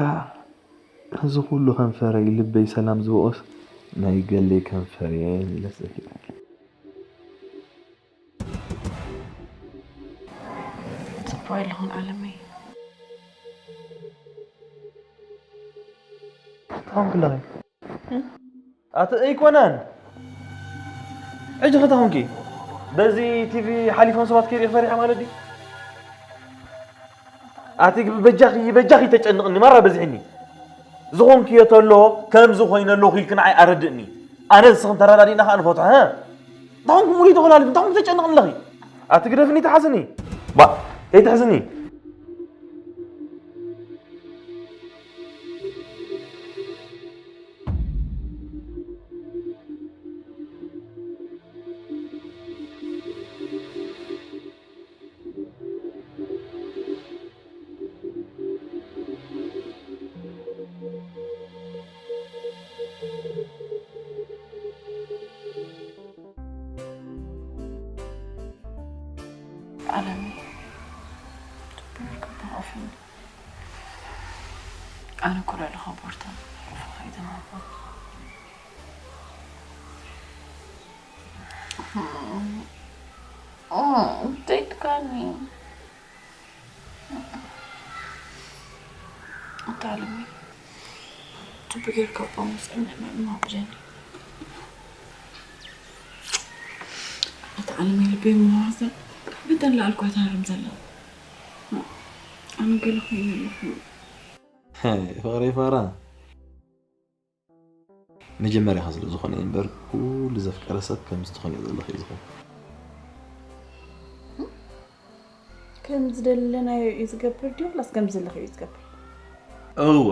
እዚ ኩሉ ከንፈረይ ልበይ ሰላም ዝበኦስ ናይ ገለይ ከንፈር እየን ኢለ ሰኪዐ። ጽቡቕ ኣለኹን ዓለመይ። እንታይ ኾንክለኺ? ኣቲ ኣይኮነን ሕጂ ኸታ ኾንኪ በዚ ቲቪ ሓሊፎም ሰባት ከይርኢ ፈሪሐ ማለት ድዩ? ኣቲ በጃኺ በጃኺ ተጨንቕኒ ማራ በዚሕኒ ዝኾንክዮ ተሎ ከምዚ ኮይነ ኣለኹ ኢልኪ ንዓይ ኣረድእኒ ኣነ ንስኽን ተረዳዲእና ኸኣ ንፈትሖ ሀ እንታይ ኾንኩም ሙሉይ ተኾላሊፍ እንታይ ኾንኩም ተጨንቕኒ ኣለኺ ኣቲ ግደፍኒ ተሓዝኒ ባ ከይትሕዝኒ ዓለሚ ኣነ እኮ ልዕሊ ኸቦርታ ኸይደ ደይትካኒ። ኣታ ኣለሚ፣ ጽቡቅ ጌርካ እባ ምስዕምዕምዕ ምባል ብጀኒ። ኣታ ኣለሚ፣ ልበይ ምዋዘን ብተን ለኣልኳ ትሃርም ዘላ። ኣነ ገለ ኮይኑ ኣለኹ። ፍቕረይ ፋራ፣ መጀመርያኻ ስለ ዝኾነ እዩ እምበር፣ ኩሉ ዘፍቀረ ሰብ ከምዚ ትኾንዮ ዘለኺ እዩ ዝኸውን። ከም ዝደለናዮ እዩ ዝገብር ድዩ፣ ወላስ ከም ዝደለኺ እዩ ዝገብር? እወ፣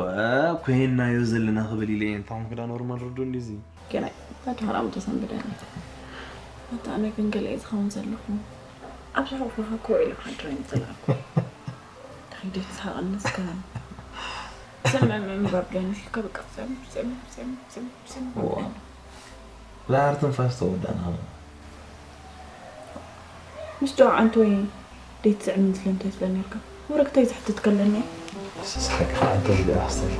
ኮይንናዮ ዘለና ክብል ኢለ እየ። እንታይ ኾንኩ፣ ዳ ኖርማል ርዱእ እንድዩ እዚ። ገናይ፣ ፈትዋ ራም ተሰንብደኒ። ኣታ ኣነ ግን ገለ እየ ዝኸውን ዘለኹ። ኣብ ሕቑፍኻ ኮ ኢለ ክሓድር እየ ዝጸላእኩ። እንታይ ደስ ሃቐንስ ከ? ስምዕ ምንባብ ዶ ንፊልካ በቃ ስም፣ ስም፣ ስም፣ ስም፣ ስም። ዋ። ላር ትንፋስ ተወዳእና ኸለና። ምስ ጨዋ ዓንቶ ወይ ደይትስዕም ስለምንታይ ትብለኒ ነርካ? ወረቅተይ ዝሕትት ከለኒ። ስስሓቅ ዓንቶ ዝደኣ ኣስተይ።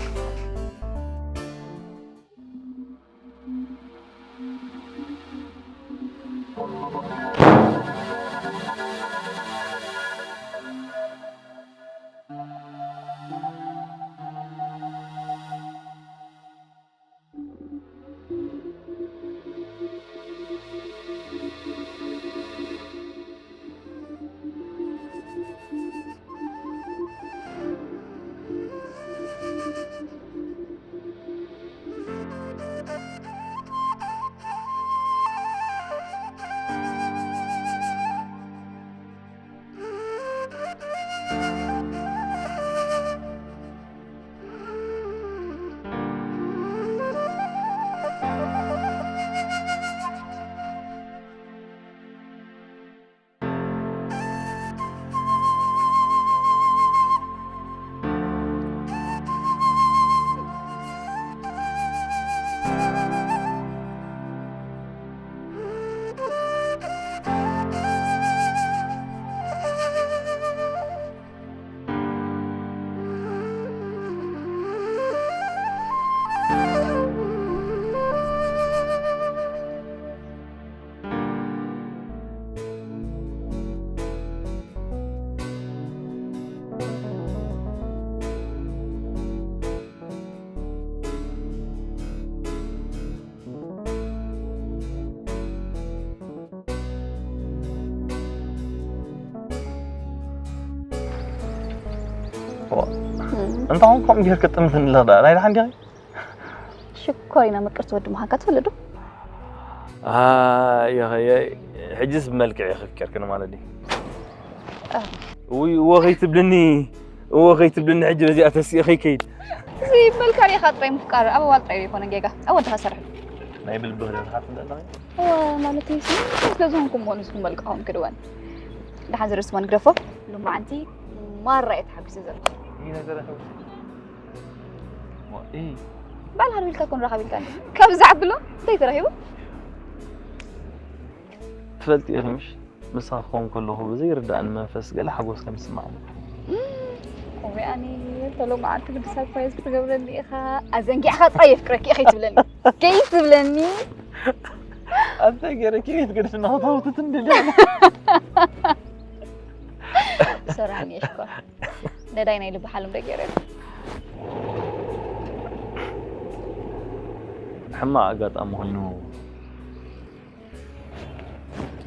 እንታይ ኾንኩም ጌርክ ጥምትን ኣለኽ ደኣ? ናይ ደሓን ዲኺ? ሽኮሪና ምቅርቲ ወዲ ምዃንካ ትፈልጥ ዶ? ኣየኸየ፣ ሕጅስ ብመልክዕ የኽፍከርክን ማለት ድዩ? እ። ውይ፣ እወ ኸይትብልኒ፣ እወ ኸይትብልኒ፣ ሕጂ በዚኣ ተሲእ ኸይከይድ። እዚ መልክዕ ዲኻ ጥራይ ምፍቃር፣ ኣብ ኣዋል ጥራይ ዘይኮነ ጌጋ፣ ኣብ ወድኻ ሰርሕ። ናይ ብልቢ ክደልኻ ትብለኒ? እወ፣ ማለት እዩ፣ ስለ ዝኾንኩም ምኾኑ ዝኹም መልክዕኹም ክድወን። ደሓን ዝርእስሞ ንግደፎ፣ ሎማዓንቲ ማራ እየ ተሓጒሰ ዘለኹ። ይህ ነገር ኣኸው። ዋ፣ እ። ባል ሃር ኢልካ ኮን ረኻብ ኢልካ እንዲ። ካብ ዝዓብሎ እንታይ ተረኺቡ? ትፈልጢ ኢኺ ምሽ? ምሳኺ ክኸውን ከለኹ ብዘይርዳእኒ መንፈስ ገለ ሓጎስ ከም ዝስምዓኒ። እወ፣ ኣነ ተሎ መዓልቲ ግዲ ሰርፕራይዝ ክትገብረኒ ኢኻ። ኣዘንጊዕኻ ጥራይ የፍቅረኪ ኢኺ ትብለኒ። ከይትብለኒ። ኣንተ ገይረ ኪሪት ግድፍና ተውትት እንድልያ። ሰራሕኒ እኮ። ነዳይ ናይ ልቢ ሓሎም ዶ ገይረ? ሕማቕ ኣጋጣሚ ኮይኑ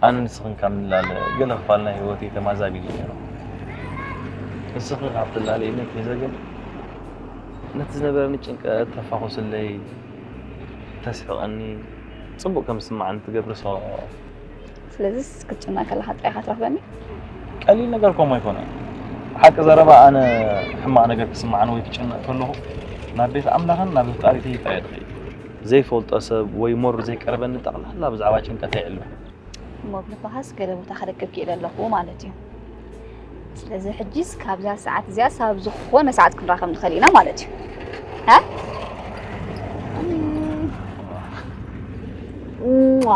ኣነ ንስኽን ካብ ንላለ ገለ ክፋል ናይ ህይወተይ ተማዛቢሉ ነይሩ። ንስኺ ካብ ትላለይኒ ኣትሒዘ ግን ነቲ ዝነበረኒ ጭንቀት ተፋኹስለይ፣ ተስሕቐኒ፣ ጽቡቕ ከም ዝስምዓኒ ትገብሪ ሰው። ስለዚስ ክትጭነቕ ከለኻ ጥራይ ኢኻ ትረኽበኒ? ቀሊል ነገር ከምኡ ኣይኮነን። ሓቂ ዘረባ ኣነ ሕማቕ ነገር ክስምዓኒ ወይ ክጭነቕ ከለኹ ናብ ቤት ኣምላኽን ናብ ፈጣሪተይ ጥራይ እየ ዝኸይድ። ዘይፈልጦ ሰብ ወይ ሞር ዘይቀርበኒ ጠቕላላ ብዛዕባ ጭንቀተይ ይዕልል። እሞ ብልብኻስ ገለ ቦታ ከረክብ ክኢለ ኣለኹ ማለት እዩ። ስለዚ ሕጂስ ካብዛ ሰዓት እዚኣ ሳብ ዝኾነ ሰዓት ክንራኸብ ንኽእል ኢና ማለት እዩ። ሃ? እም። ሟ።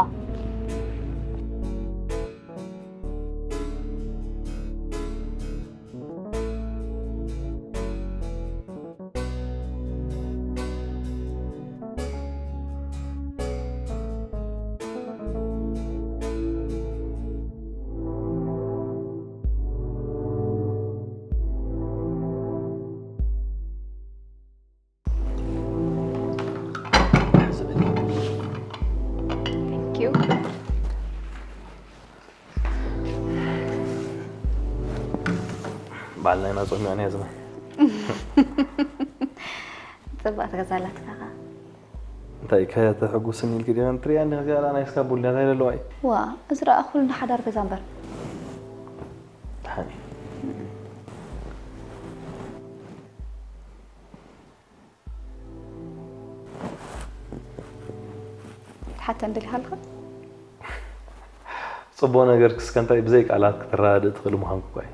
ባዕልና ኢና ጾሚቕና ዝመ ጽብቕቲ ገዛ ኣላትካ ኸ? እንታይ ከተሕጉስኒ ኢልኪ ዲኻ ትሪኣ እንዲኻ እዚኣ ናይ እስካቡል እንታይ ዘለዋ እዩ ዋ እዚ ደኣ ኩሉ ሓዳር ገዛ እምበር ደሓን እዩ ትሓተ እንደሊ ሃልካ ጽቡቕ ነገር ክስከ እንታይ ብዘይ ቃላት ክትረዳድእ ትኽእል ምዃንኩ እኳ እዩ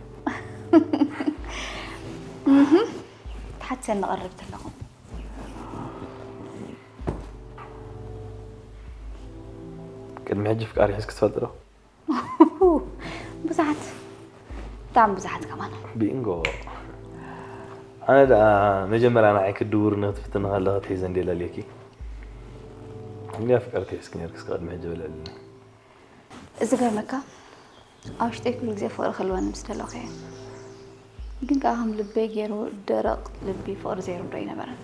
ትሓተ ንቐርብ ተለኹ ቅድሚ ሕጂ ፍቃር ይሕዝኪ ትፈልጢ ዶ ብዙሓት ብጣዕሚ ብዙሓት ከማን ቢንጎ ኣነ ደኣ መጀመርያ ንዓይ ክድውር ንክትፍትን ከለኸ ትሒዘ እንዴ ለልየኪ እንዲ ፍቅር ትሒዝኪ ነርክስ ቅድሚ ሕጂ በለልኒ እዚ ገርመካ ኣብ ውሽጠይ ኩሉ ግዜ ፍቅሪ ክህልወኒ ምስ ደለኹ እየ ግን ከዓ ከም ልበይ ገይሩ ደረቕ ልቢ ፍቅሪ ዘይርዶ ኣይነበረን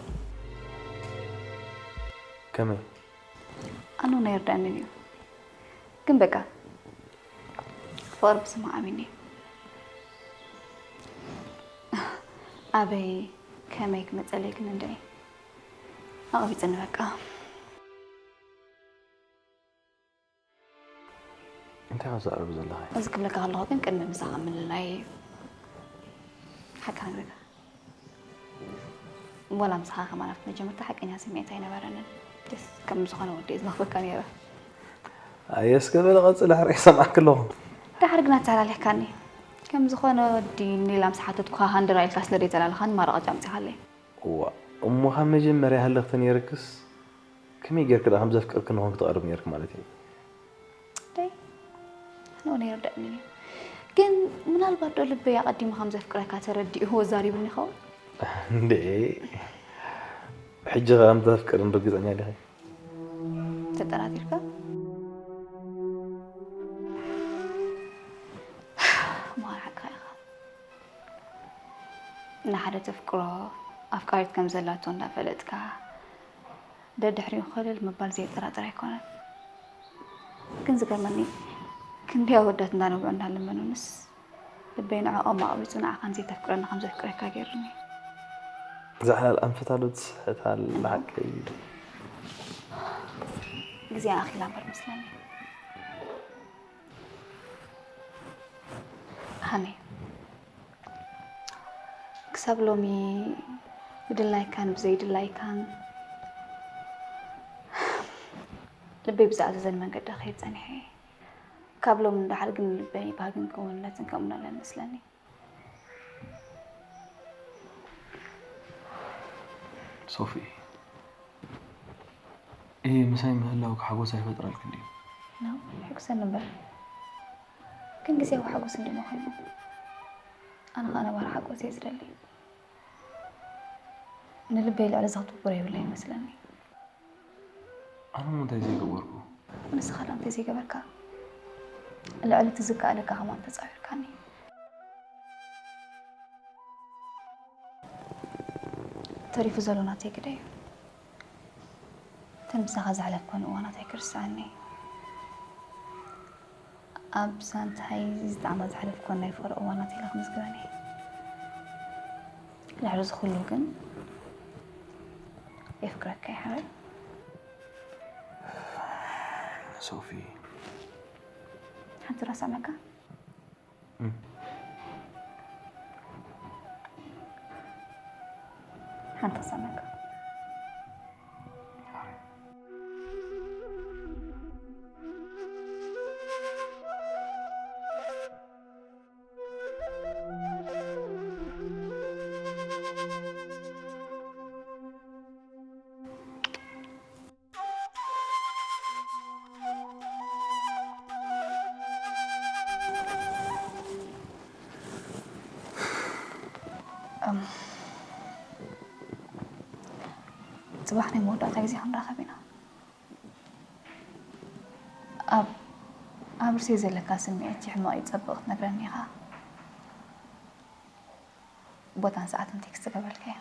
ከመይ ኣነ እውን ኣይርዳእንን እዩ ግን በቃ ፍቅሪ ብስማ ኣሚኒ ኣበይ ከመይ ክመፀለይ ግን እንደ ኣቕቢፅኒ በቃ እንታይ ካብ ዘዕርብ ዘለኻ እዚ ክብለካ ከለኹ ግን ቅድሚ ምሳኻ ምልላይ ሓቂ ነግረካ ወላ ምሳኻ ከማን ኣብቲ መጀመርታ ሓቀኛ ስምዒት ኣይነበረንን ደስ ከም ዝኾነ ወዲ ዝመኽበካ ነይረ ኣየስ ገበለ ቀፅለ ሕርቂ ሰማዕክ ኣለኹ ዳሕር ግና ተላሊኽካኒ ከም ዝኾነ ወዲ ሌላ ምስ ሓተትኩኻ ሃንደራ ኢልካ ስለ ዘይተላለኻኒ ማረቐጫ ኣምፂኻለይ እዋ እሞ ካብ መጀመርያ ሃለኽቲ ነይርክስ ከመይ ጌርክ ደኣ ከም ዘፍቅርክ ንኾን ክትቐርብ ነይርክ ማለት እዩ ደይ ኣነ እውን ኣይርዳእንን እዩ ግን ምናልባት ዶ ልበይ ኣቐዲሙ ከም ዘፍቅረካ ተረዲእዎ ዛሪቡኒ ይኸውን እንዴ ሕጂ ከም ተፍቅርን ርግፀኛ ዲኺ ተጠራጢርካ መሃር ሓቅኻ ኢኻ ንሓደ ተፍቅሮ ኣፍቃሪት ከም ዘላቶ እንዳፈለጥካ ደድሕሪኡ ኮለል ምባል ዘየጠራጥር ኣይኮነን ግን ዝገርመኒ ክንደይ ኣወዳት እንዳነብዑ እንዳለመኑንስ ልበይ ንዕኦም ኣቕቢፁ ንዓኻን ዘይተፍቅረኒ ከም ዘፍቅረካ ገይሩኒ ዝሓላል ኣንፈታ ዶ ትስሕታል ሓቀይ ግዜ ኣኺላ እምበር መስለኒ ሃኒ ክሳብ ሎሚ ብድላይካን ብዘይድላይካን ልበይ ብዝኣዘዘን መንገዲ ክኸይድ ጸኒሐ እየ ካብ ሎሚ ንደሓር ግን ልበይ ባህግን ክውንነትን ከምኡን ኣለኒ መስለኒ ሶፊ ይህ ምሳይ ምህላው ሓጎስ ኣይፈጥረልክን ድዩ ነው ሕጉሰኒ እምበር ግን ግዜያዊ ሓጎስ እንዲ መኾይኑ ኣነ ከዓ ነባሪ ሓጎስ እየ ዝደሊ ንልበይ ልዕሊ ዘኽትኩር የብለይ ይመስለኒ ኣነ እንታይ ዘይገበርኩ ንስኻ ዶ እንታይ ዘይገበርካ ልዕሊ እቲ ዝከኣለካ ከማን ተፃዊርካኒ ተሪፉ ዘሎ ናተይ ግደ እዩ እተን ምሳኻ ዘሕለፍኮን እዋናት ኣይክርስዓኒ ኣብ ሳንታይ ዝጣዕማ ዘሕለፍኮን ናይ ፍቕሪ እዋናት ኢለ ክምዝግበን እየ ድሕሪ ዝኩሉ ግን የፍቅረካ ይሓበል ሶፊ ሓንቲ ራሳመካ ሓንቲ ክሰመካ ጽባሕ ናይ መወዳእታ ግዜ ክንራኸብ ኢና። ኣብ ኣብ ርእሰይ ዘለካ ስምዒት ይሕመቕ ይጸብቕ ክትነግረኒ ኢኻ። ቦታን ሰዓትን ቴክስት ገበልካዮ።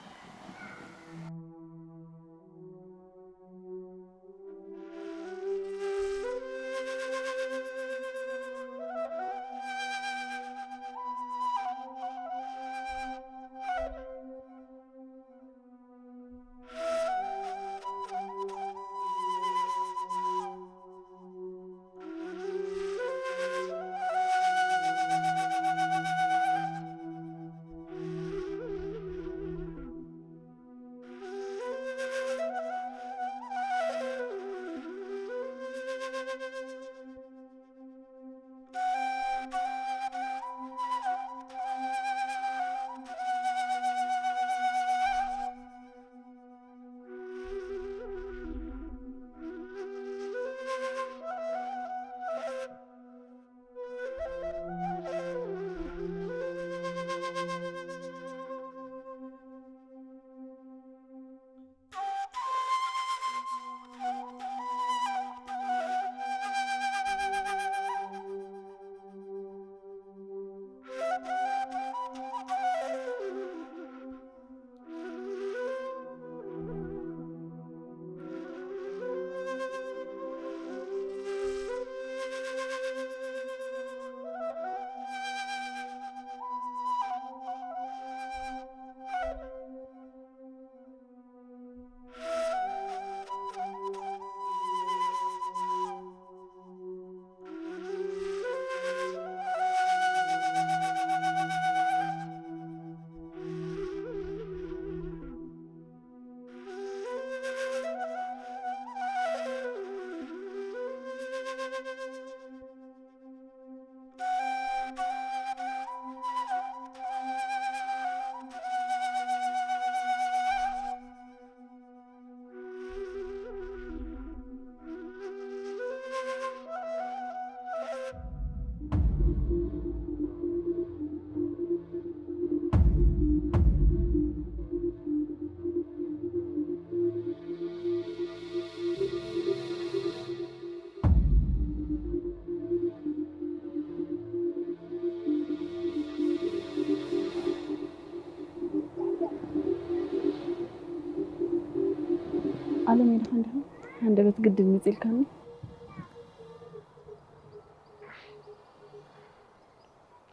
ዓለም ኢልካ እንዲኻ? ሃንደበት ግድን ምጽ ኢልካኒ?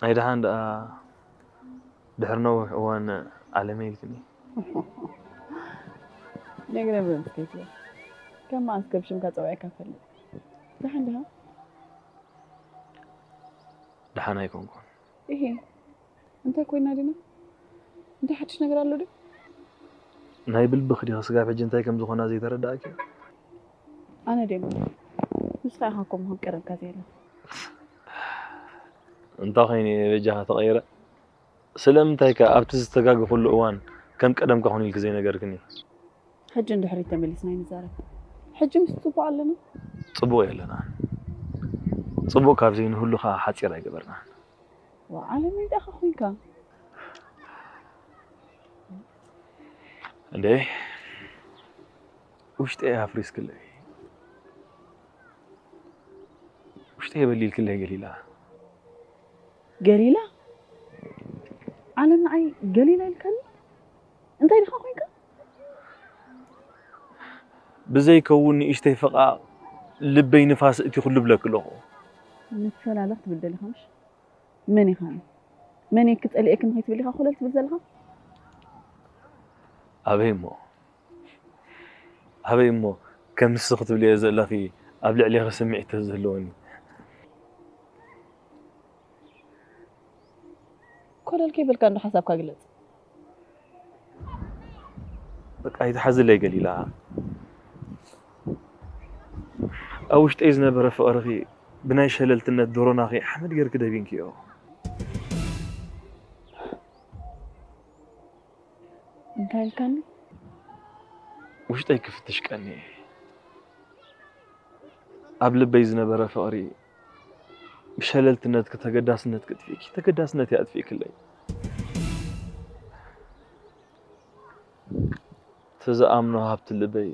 ኣይ ደሓን ደኣ ድሕሪ ነዊሕ እዋን ዓለመይ ኢልክኒ። ነግረ ብረምስ ከይትብል። ከም መዓስ ከብ ሽምካ ጸውዒካ ፈልጥ? ደሓን ደኣ? ደሓን ኣይኮንኩን። እሄ፣ እንታይ ኮይና ዲና? እንታይ ሓድሽ ነገር ኣሎ ዶ? ናይ ብልብኽ ዲኻ ስጋብ ሕጂ እንታይ ከም ዝኾና ዘይተረዳእኪ? ኣነ ደሞ ንስኻ ኢኻ ከምኡ ክንቀረብካ ዘየለ። እንታይ ኮይነ በጃኻ ተቐይረ? ስለምንታይ ከ ኣብቲ ዝተጋገኹሉ እዋን ከም ቀደምካ ኹን ኢልኪ ዘይነገርክኒ? ሕጂ ንድሕሪት ተመሊስና ይንዛረብ። ሕጂ ምስ ጽቡቕ ኣለና? ጽቡቕ የለና። ጽቡቕ ካብ ዘይንህሉ ኸኣ ሓጺር ኣይገበርናን። ዋ፣ ዓለም እንታይ ኻ ኮይንካ? እንዴ፣ ውሽጠይ ኣፍሪስክለይ። ውሽጠይ በሊልክለይ ገሊላ። ገሊላ? ዓለም ንዓይ ገሊላ ኢልካኒ? እንታይ ዲኻ ኮይንካ? ብዘይከውን ንእሽተይ ፈቓቕ ልበይ ንፋስ እቲ ኩሉ ብለኪ ኣለኹ። ንፈላለ ክትብል ደሊኻ ምሽ? መን ኢኻ? መን እየ ክጸልኤኪ ንኸይትብል ኢኻ ኮለል ትብል ዘለኻ? ኣበይ እሞ? ኣበይ እሞ? ከም ንስኺ ትብልዮ ዘለኺ ኣብ ልዕሌኺ ስምዒት ተዝህልወኒ። ኮለል ከይበልካ እንዶ ሓሳብካ ግለጽ። በቃ ኣይትሓዝለይ ገሊላ። ኣብ ውሽጠይ ዝነበረ ፍቕርኺ ብናይ ሸለልትነት ዶሮናኺ ሓመድ ጌርኪ ደቢንክዮ። እንታይ ኢልካኒ? ውሽጠይ ክፍትሽ ቀንየ። ኣብ ልበይ ዝነበረ ፍቕሪ ብሸለልትነትኪ ተገዳስነትኪ ኣጥፊእኪ፣ ተገዳስነተይ ኣጥፊእክለይ። እቲ ዝኣምኖ ሃብቲ ልበይ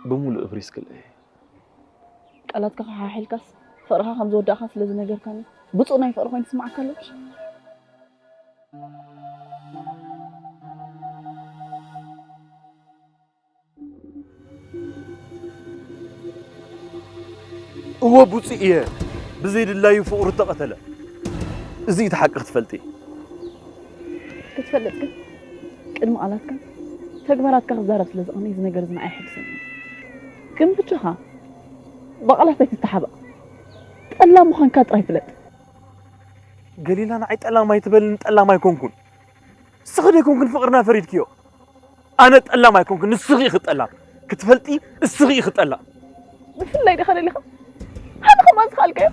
ብምሉእ እፍሪስክለይ። ቃላትካ ከሓሒልካስ ፍቕርኻ ከም ዝወዳእኻ ስለ ዝነገርካኒ ብፁዕ ናይ ፍቕሪ ኮይኑ ይስምዓካ ኣሎ። እወ ብፁዕ እየ፣ ብዘይድላዩ ፍቕሩ እተቐተለ። እዚ እቲ ሓቂ ክትፈልጢ። ክትፈልጥ ግን ቅድሚ ቃላትካን ተግባራትካ ክዛረብ ስለ ዝቐነይ እዚ ነገር እዚ ንዓይ ኣይሕግዘኒ። ግን ብቻኻ ብቓላት ኣይትተሓባእ። ጠላም ምዃንካ ጥራይ ፍለጥ። ገሊላ ንዓይ ጠላም ኣይትበልኒ፣ ጠላም ኣይኮንኩን። ንስኺ ዶ ኣይኮንክን ፍቕርና ፈሪድክዮ? ኣነ ጠላም ኣይኮንኩን፣ ንስኺ ኢኺ ጠላም። ክትፈልጢ እስኺ ኢኺ ጠላም። ብፍላይ ዲኻ ደሊኻ? ሓደ ከማን ዝኸኣልካዮ?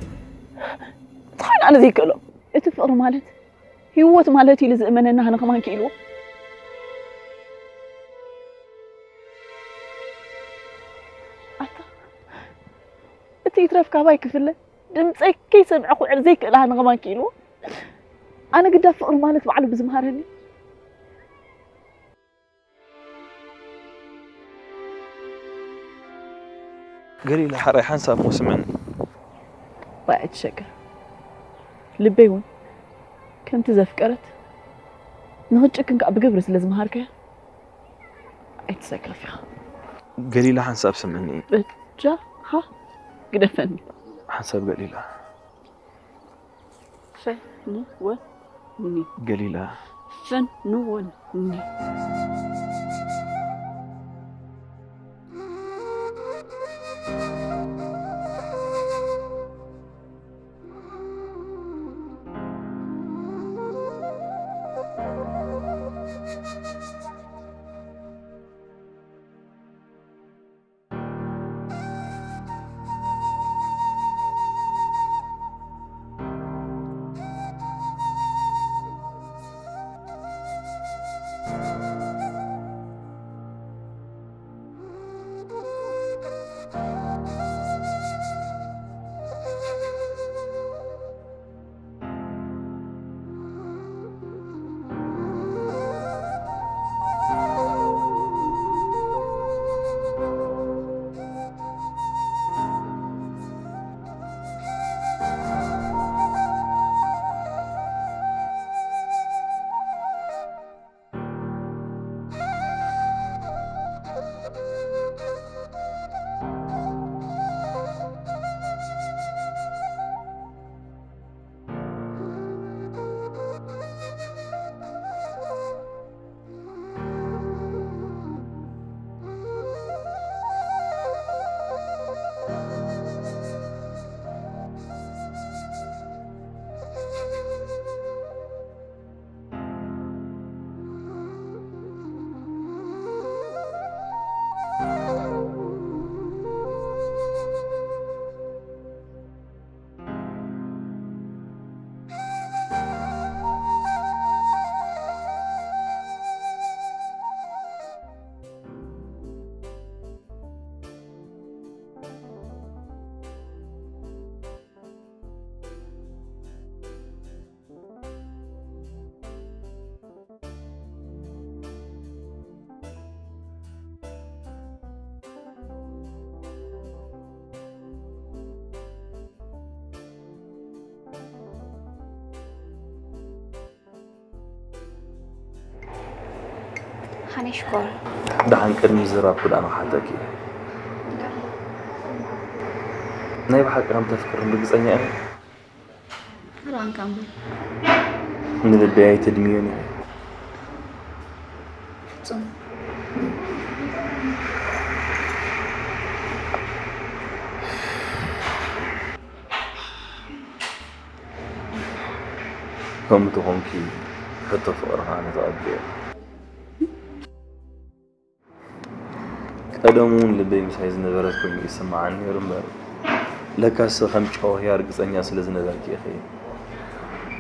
እንታይ ኣነ ዘይክእሎ? እቲ ፍቕሪ ማለት ህይወት ማለት ኢሉ ዝእመነና ኣነ ከማን ክኢልዎ። ኣታ እቲ ይትረፍ ካባይ ክፍለ ድምፀይ ከይሰምዐ ክውዕል ዘይክእል ኣነ ከማን ክኢልዎ። ኣነ ግዳ ፍቕሪ ማለት ባዕሉ ብዝምሃረኒ። ገሊላ ሓራይ ሓንሳብ እሞ ስምዕኒ። ዋይ ኣይትሸገር። ልበይ እውን ከምቲ ዘፍቀረት ንኽትጭክን ከዓ ብግብሪ ስለ ዝመሃርከያ ኣይትሰከፍ ኢኻ። ገሊላ ሓንሳብ ስምዕኒ። በጃኻ ግደፈኒ። ሓንሳብ ገሊላ። ፈንወኒ። ገሊላ። ፈንወኒ። ኣነ ሽኮር። ደሓን ቅድሚ ዝራብ ክዳን ክሓተኪ። ናይ ብሓቂ ከም ተፍቅርኒ ርግጸኛ እየ። ራንካ እምበር። ንልበይ ኣይተድምዮን ኢኺ። ፍጹም። ከምኡ ተኾንኪ ሕቶ ፍቕሪ ከኣ ንተቐብልዮ። ቀደም እውን ልበይ ምሳይ ዝነበረት ኮይኑ ይስምዓኒ ነይሩ እምበር፣ ለካስ ከም ጨዋ ርግጸኛ ስለ ዝነበርኪ ኢኺ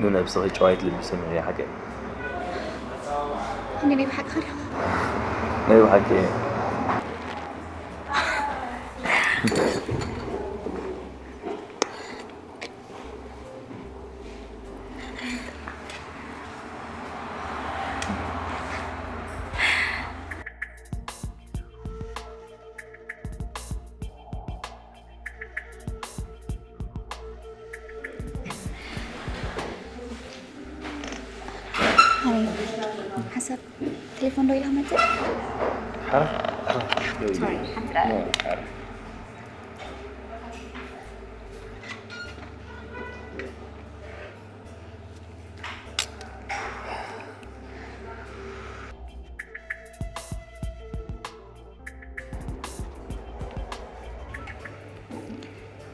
ንነብስኺ ጨዋይት ልቢ ሰሚዕያ ሓቀይ። እንዴ ናይ ብሓቂ ኸሪኻ ናይ ብሓቂ እየ። ሓሳብ ቴሌፎን ዶ ኢላ መፅእ ሓራ ሓራ Sorry, ሓንቲ ደቂቃ። ሓራ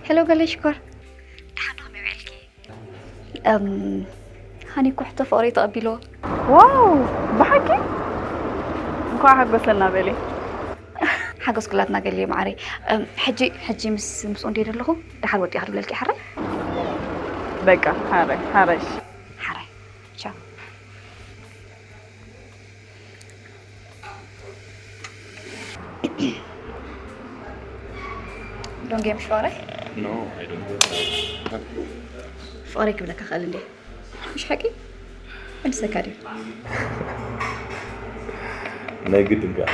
ሄሎ ገለ ሽኮር፣ ደሓን ዶ ከመይ ውዒልኪ? እም፣ ሃኒ እኮ ሕቶ ፍቕሪ ተቐቢልዎ። ዋው፣ ብሓቂ እንኳዕ ሓጎሰና በሊ። ሓጎስ ኩላትና ገለ እዩ መዓረይ። እም፣ ሕጂ ሕጂ ምስ ምስኡ እንድየ ዘለኹ ደሓር ወዲእኻ ድብለልኪ ሓራይ። በቃ ሓራይ ሓራይ። ሓራይ ቻው። ዶንጌ ምሽ ፍቕረይ No, I don't go there. ፍቕረይ ክብለካ ክእል እንዴ? ምሽ ሓቂ? መልሰካ ድዩ? ናይ ግድን ከኣ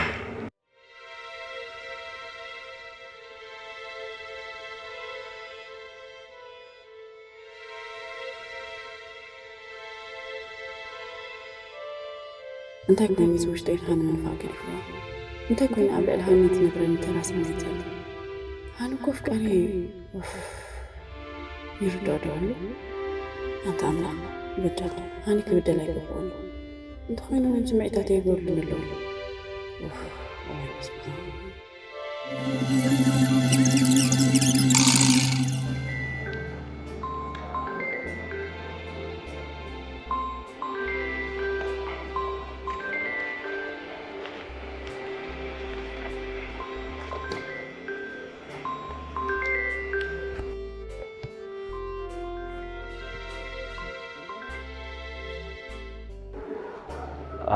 እንታይ ኮይኑ እዚ ውሽጠይ ንሃኒ ምንፋቕ ገዲፍዎ? እንታይ ኮይኑ ኣብ ልዕሊ ሃኒ ትነግረኒ ተራ ስምዒት ዘሎ? ሃኒ እኮ ኣፍቃሪ እዩ። ኡፍ፣ ይርዳእ ዶ ኣሎ? ኣንታ ኣምላኽ፣ ይበደልኩ። ሃኒ ክብደል ኣይግብኦን እዩ። እንተኾይኑ እውን ስምዒታተይ ይጎድሉኒ ኣለዉ። ኡፍ፣ እዋይ በስመ ኣብ።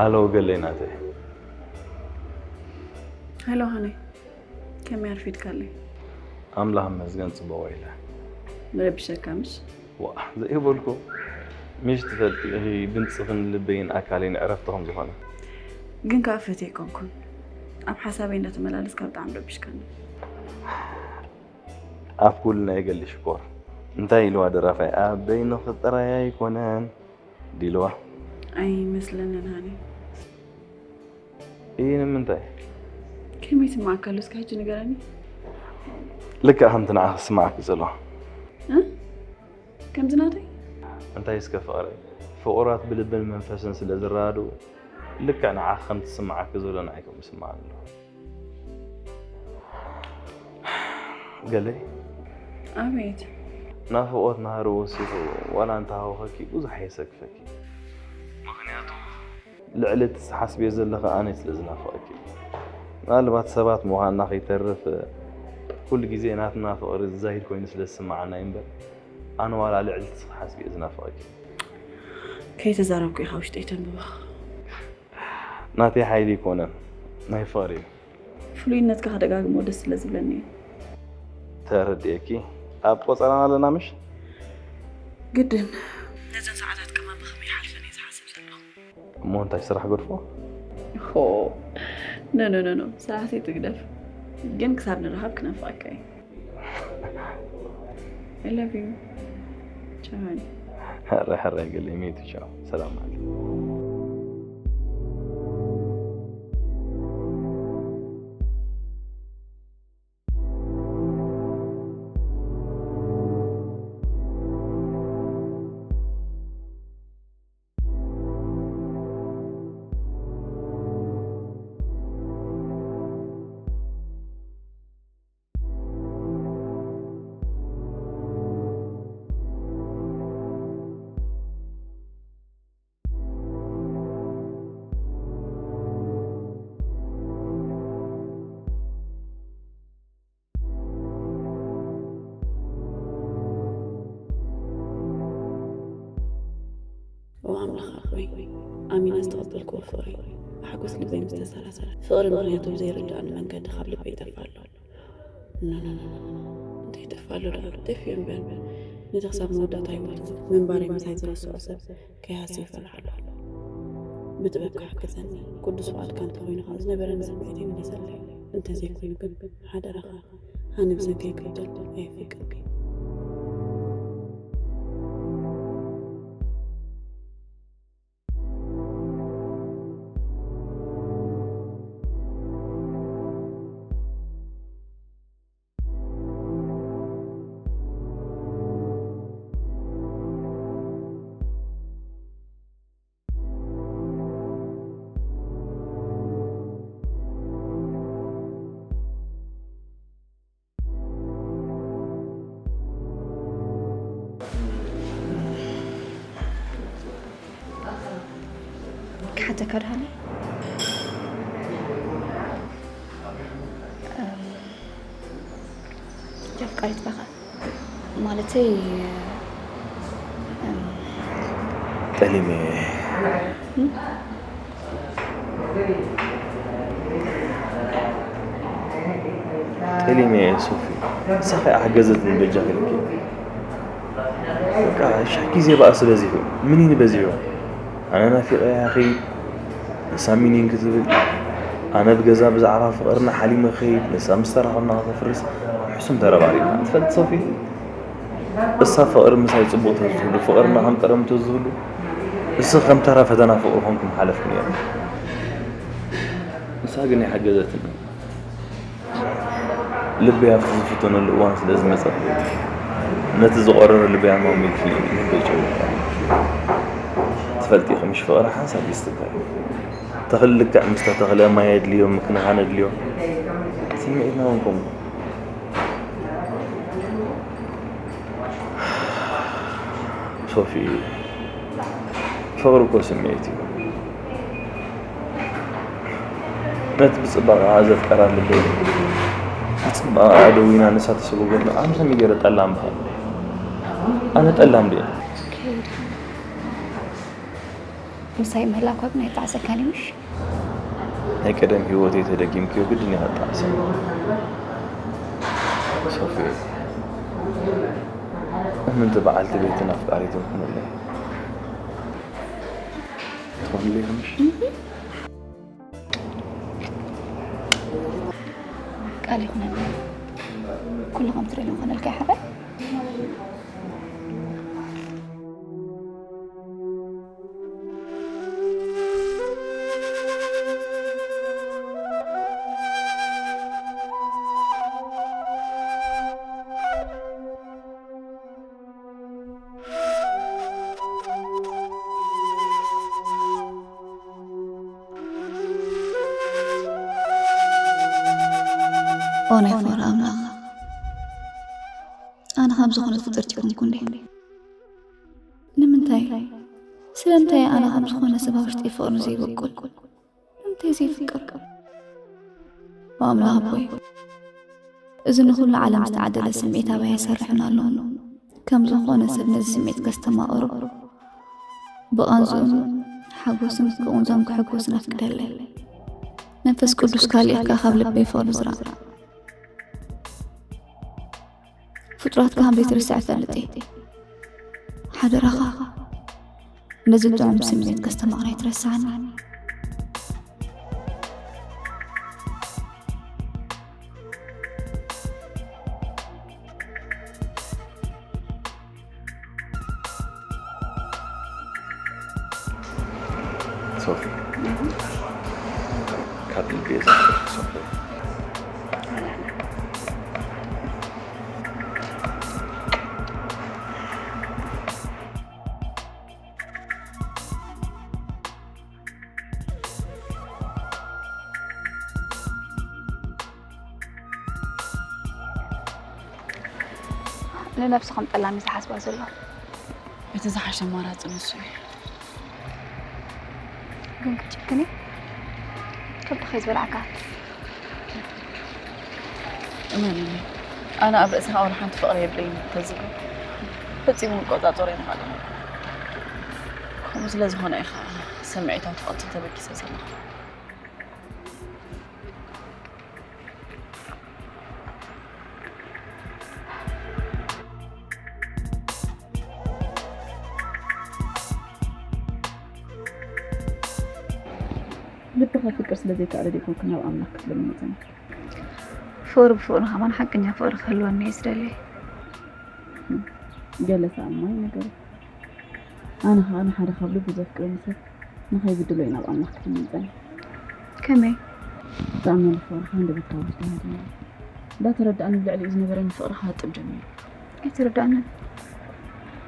ኣሎ ገለይ ናተይ። ሄሎ ሃነይ፣ ከመይ ኣርፊድካለይ? ኣምላኽ ይመስገን ጽቡቕ ውዒለ። ንረብሸካ ምሽ? ዋ ዘይበልኩ። ምሽ ትፈልጢ ኢኺ ድምጽኽን ልበይን ኣካለይን ዕረፍቲ ከም ዝኾነ። ግን ከኣ ፈትየ ኣይኮንኩን። ኣብ ሓሳበይ እንዳተመላለስካ ብጣዕሚ ረቢሽካኒ። ኣፍ ኩልና ይገሊ ሽኮር። እንታይ ኢልዋ ደራፋይ? ኣበይ ንኽጥራይ ኣይኮነን ዲልዋ። ኣይመስለንን ሃኒ። እይ ንምንታይ? ከመይ ይስምዓካ ኣሎ እስከ ሕጂ ንገረኒ። ልክዕ ከምቲ ንዓኺ ዝስምዓኪ ዘሎ። እ? ከምዚ ናተይ? እንታይ እስከ ፍቕረይ? ፍቑራት ብልብን መንፈስን ስለ ዝረዳድኡ ልክዕ ንዓኺ ከም ትስምዓኪ ዘሎ ንዓይ ከምኡ ይስምዓኒ ኣሎ። ገለይ ኣቤት። ናፍቖት ናህሪ ወሲኹ ዋላ እንተሃወኸኪ ብዙሕ የሰክፈኪ። ምኽንያቱ ልዕሊ እቲ ትሓስብዮ ዘለኺ ኣነ ስለ ዝናፍቐኪ። ምናልባት ሰባት ምዃንና ከይተርፍ ኩሉ ግዜ ናትና ፍቕሪ ዝዛይድ ኮይኑ ስለ ዝስምዓና እዩ እምበር ኣነ ዋላ ልዕሊ እቲ ትሓስብዮ ዝናፍቐኪ። ከይተዛረብኩ ኢኻ ውሽጠይ ተንብባ። ናተይ ሓይሊ ኣይኮነን ናይ ፍቕሪ እዩ። ፍሉይነትካ ክደጋግሞ ደስ ስለ ዝብለኒ እዩ። ተረዲኤኪ። ኣብ ቆጸራና ኣለና ምሽ? ግድን ነዘን ሰዓታት ከማን ብኸመይ ይሓልፈን እየ ዝሓስብ ዘለኹ። እሞ እንታይ ስራሕ ገድፎ? ሆ ኖ ኖ ኖ ኖ ስራሕሲ ትግደፍ። ግን ክሳብ ንረኻብ ክናፍቐካ እዩ። I love you. ቻው ሃኒ። ሕራይ ሕራይ ገለይ ሜቱ ቻው ሰላም ማለት። ኣምላኽ ኣቦይ፣ ኣሚነ ዝተቐበልክዎ ፍቕሪ ብሓጎስ ልበይ ምስ ተሰራሰረ፣ ፍቕሪ ምኽንያቱ ብዘይርድኣኒ መንገዲ ካብ ልበይ ይጠፍእ ኣሎ። ኖ፣ ኖ፣ ኖ፣ ኖ፣ ኖ። እንታይ ይጠፍእ ኣሎ ደኣ? ጠፊኡ እምበር። ነቲ ክሳብ መወዳእታ ህይወቱ ምንባረይ ምሳይ ዝረስዖ ሰብ ከይሃሲ ይፈርሕ ኣለኹ። ብጥበብካ ሓግዘኒ። ቅዱስ ፍቓድካ እንተኾይኑ ከኣ ዝነበረኒ ስምዒተይ ምለሰለይ። እንተዘይኮይኑ ግን ሓደራኻ፣ ኣነ ብሰንከይ ክብደል ኣይፈቅድን። ክሓተካ ደሃኒ ኣፍቃሪት በኻ ማለተይ ጠሊመ ጠሊመ ሶፊ ንሳኺ ሓገዘትኒ በጃኺ ኢልኪ በቃ ሻሕ ግዜ ባእሲ በዚሑ ምኒን በዚሑ ኣነ ናፊቐያ ኺድ ንሳ ሚኒን ክትብል ኣነ ብገዛ ብዛዕባ ፍቕርና ሓሊመ ክኸይድ ንሳ ምስ ተራኸብና ከተፍርስ ሕሱም ተረባሪብና ትፈልጥ ሶፊ እሳ ፍቕሪ ምሳይ ጽቡቕ ተዝህሉ ፍቕርና ከም ቀደም ተዝህሉ እስኺ ከም ተራ ፈተና ፍቕሪ ኮንኩም ሓለፍኩም ነይርኩም ንሳ ግን ኣይሓገዘትኒ ልበይ ኣብቲ ዝፍተነሉ እዋን ስለ ዝመጸት ነቲ ዝቖረረ ልበይ ኣማሚልኪ ልበይ ጨዊጥካ ትፈልጢ ኢኺ ምሽ ፍቕሪ ሓንሳብ ይስትብሃል ተኽሊ ልክዕ ምስ ተተኽለ ማይ የድልዮ ምክንኻን የድልዮ ስምዒትና እውን ከምኡ ሶፊ ፍቕሪ እኮ ስምዒት እዩ ነቲ ብጽባቐኣ ዘፍቀራ ልበይ ብጽባቐኣ ደዊና ንሳ ተሰጎገትና ኣነ ከመይ ገይረ ጠላም በሃል ኣነ ጠላም ድየ ምሳይ ምህላው ካብ ናይ ጣዕሰካን እዩ ምሽ ናይ ቀደም ህይወተይ ተደጊምክዮ ግድን ኢኻ ትጣዕሰኒ ሶፊየ እምንቲ በዓልቲ ቤትን ኣፍቃሪትን ኩኑለይ ትኾንለይ ምሽ ቃል ይኹነኒ ኩሉ ከም ትደልዮ ይኾነልካ ይሓፈር ኦ ናይ ፍቕሪ ኣምላኽ ኣነ ከም ዝኾነት ፍጥርቲ ይኮንኩ እንዴ ንምንታይ ስለምንታይ ኣነ ከም ዝኾነ ሰብ ኣብ ውሽጢ ፍቕሪ ዘይበቁል ንምንታይ ዘይፍቅር ኣምላኽ ኣቦይ እዚ ንኹሉ ዓለም ዝተዓደለ ስምዒት ኣበይ ኣይሰርሕን ኣሎ ከም ዝኾነ ሰብ ነዚ ስምዒት ከስተማቕሮ ብቓንዝኡን ሓጎስን ክቕንዞም ክሕጎስን ኣፍቅደለይ መንፈስ ቅዱስ ካልእካ ካብ ልበይ ፍቕሪ ዝራቕ ፍጡራትካ ከም ዘይትርስዕ ፈልጥ እየ ሓደራኻ ነዚ ጥዑም ስምዒት ከስተማቕር ኣይትረስዓኒ ሶፊ ካብ ልቢ እየ ዘፍቅረኪ ሶፊ ንነብሱ ከም ጠላሚ ዝሓስባ ዘሎ እቲ ዝሓሸ ኣማራፂ ንሱ እዩ ግን ክትጭክኒ ከብድኸይ ዝበልዓካ እመንኒ ኣነ ኣብ ርእስኻ ወላ ሓንቲ ፍቕሪ የብለይን ተዝብል ፈፂሙ ክቆፃፀሮ ይምኽኣለኒ ከምኡ ስለ ዝኾነ ኢኻ ስምዒታዊ ትቐጽል ተበጊሰ ዘለኹ። ልብኻ ፍቅር ስለ ዘይከኣለ ደይኮንኩ ናብ ኣምላኽ ክትልምን መጸንካ። ፍቕሪ ብፍቕሪ ከማን ሓቀኛ ፍቕሪ ክህልወኒ እየ ዝደሊ። ገለ ሰኣን ማይ ነገሩ። ኣነ ኸኣ ንሓደ ካብ ልቡ ዘፍቅረኒ ሰብ ንኸይብድሎ እዩ ናብ ኣምላኽ ክልምን ጸኒሐ። ከመይ? ዝኣመኒ ፍቕርኻ ሃንደበትካ ውሽጢ ሃዲሙ። እንዳተረድኣኒ ብልዕሊኡ ዝነበረኒ ፍቕሪ ክሃጥም ጀሚሩ። ኣይተረድኣንን።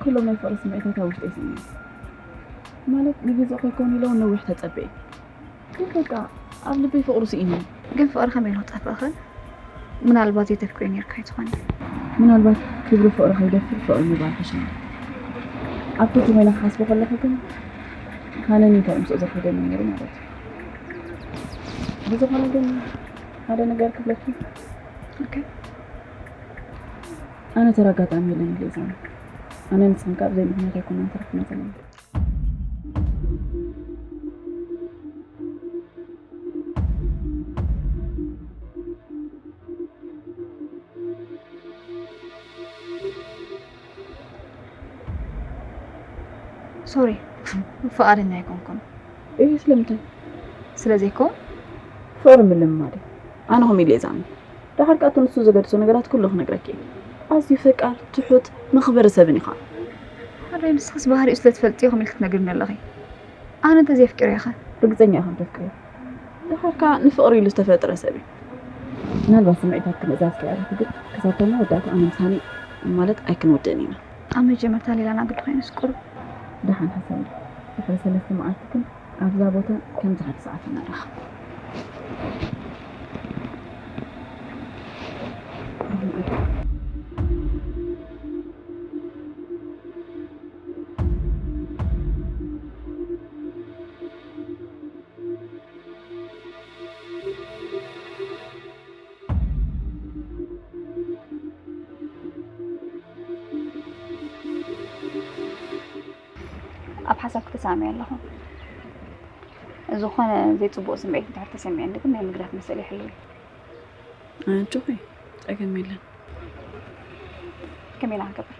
ኩሎም ናይ ፍቕሪ ስምዒታት ኣብ ውሽጠይ ስኢኖም። ማለት ንግዜኡ ከይከውን ኢለ እውን ነዊሕ ተጸቢኤ። ግን በቃ ኣብ ልበይ ፍቕሩ ስኢኑ። ግን ፍቕሪ ከመይ ኢሉ ክጠፍእኸ? ምናልባት ዘይተፍቅዮ ኔርካ ኣይትኾን። ምናልባት ክብሪ ፍቕሪ ከይደፍር ፍቕሪ ምባል ሓሸኒ። ኣብ ትርጉም ኢለ ክሓስቦ ከለኹ ግን ሃነኒ እንታይ ምስኡ ዘኽብደኒ ነይሩ ማለት እዩ። ብዝኾነ ግን ሓደ ነገር ክብለኪ። ኦኬ። ኣነ ተራ ኣጋጣሚ የለን ኢለ ይዛነ። ኣነ ንስኽን ካብ ዘይምኽንያት ኣይኮነን ተረኽብና ዘለና። ሶሪ፣ ፍቓደኛ ኣይኮንኩን። እይ ስለምንታይ? ስለ ዘይኮን ፍቕሪ ምልምማድ እዩ። ኣነ ከምኡ ኢለ እየ ዝኣምን። ደሓር ከኣ እቲ ንሱ ዝገድሶ ነገራት ኩሉ ክነግረኪ እየ። ኣዝዩ ፈቃር፣ ትሑት፣ መኽበሪ ሰብን እዩ ኸኣ። ሓራይ ንስኽስ ባህሪኡ ስለ ትፈልጥዮ ከምኡ ኢልኪ ትነግርኒ ኣለኺ። ኣነ እንተዘየፍቂረዮ ኸ? ርግጸኛ ኢኺ ከም ተፍቅርዮ። ደሓር ከኣ ንፍቕሪ ኢሉ ዝተፈጥረ ሰብ እዩ። ምናልባት ስምዒታት ክምእዛዝ ከይኣለኺ ግን ክሳብ መወዳእታ ኣነ ምሳኒ ማለት ኣይክንወድእን ኢና። ኣብ መጀመርታ ሌላና ግዲ ኮይኑስ ቁሩብ ደሓን ሓሳብ ድሕሪ ሰለስተ መዓልቲ ግን ኣብዛ ቦታ ከምዚ ሓንቲ ሰዓት ንራኸብ። ኣብ ሓሳብኪ ተሳእመ ኣለኹ። ዝኾነ ዘይፅቡቕ ስምዒት እንድሕር ተሰሚዕኒ ግን ናይ ምግዳፍ መሰል ይሕልው እዩ። ኣጆኺ ፀገም የለን። ከመይ ኢላ ክንገብር?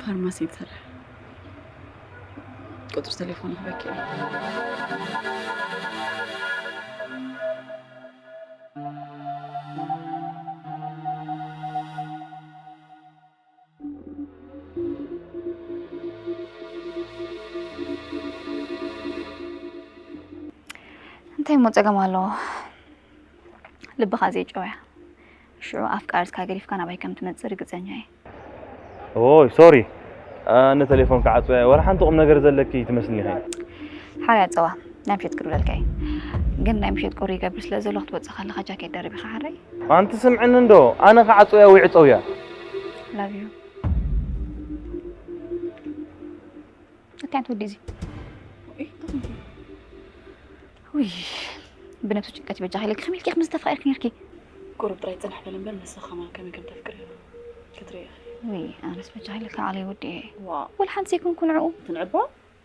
ፋርማሲ ትሰርሕ። ቁፅሪ ተሌፎን ክበኪ እየ። እንታይ እሞ ጸገም ኣለዎ? ልብኻ ዘይጨውያ ሽዑ ኣፍቃሪትካ ገዲፍካ ናባይ ከም ትመጽእ ርግጸኛ እየ። ኦይ ሶሪ፣ ኣነ ተሌፎን ክዓጽዋ እየ። ወላ ሓንቲ ቁም ነገር ዘለኪ ትመስልኒ ኢኺ። ሓራይ ኣጸዋ፣ ናይ ምሸት ክድውለልካ እየ። ግን ናይ ምሸት ቁሪ ይገብር ስለ ዘሎ ክትወጽእ ከለኻ ጃኬት ደርብ ኢኻ ሓራይ። ኣንቲ ስምዕኒ እንዶ፣ ኣነ ክዓጽዋ እየ ወይ ዕጸውያ? Love you። እንታይ ዓይነት ወዲ እዚ? ውይ ብነብሱ ጭንቀት ይበጃ ኢለኪ ከመይ ኢልኪ ምስ ተፋቂርኪ ነርኪ? ቁሩብ ጥራይ ጽንሕ በል እምበር ንስኺ ከማን ከመይ ከም ተፍቅርዮ ክትርኢ ኢኺ። ውይ ኣነስ በጃ ኢለኪ ዓለይ ወዲ እየ። ዋእ ወላ ሓንቲ ዘይኮንኩ ንዕኡ። ትንዕባ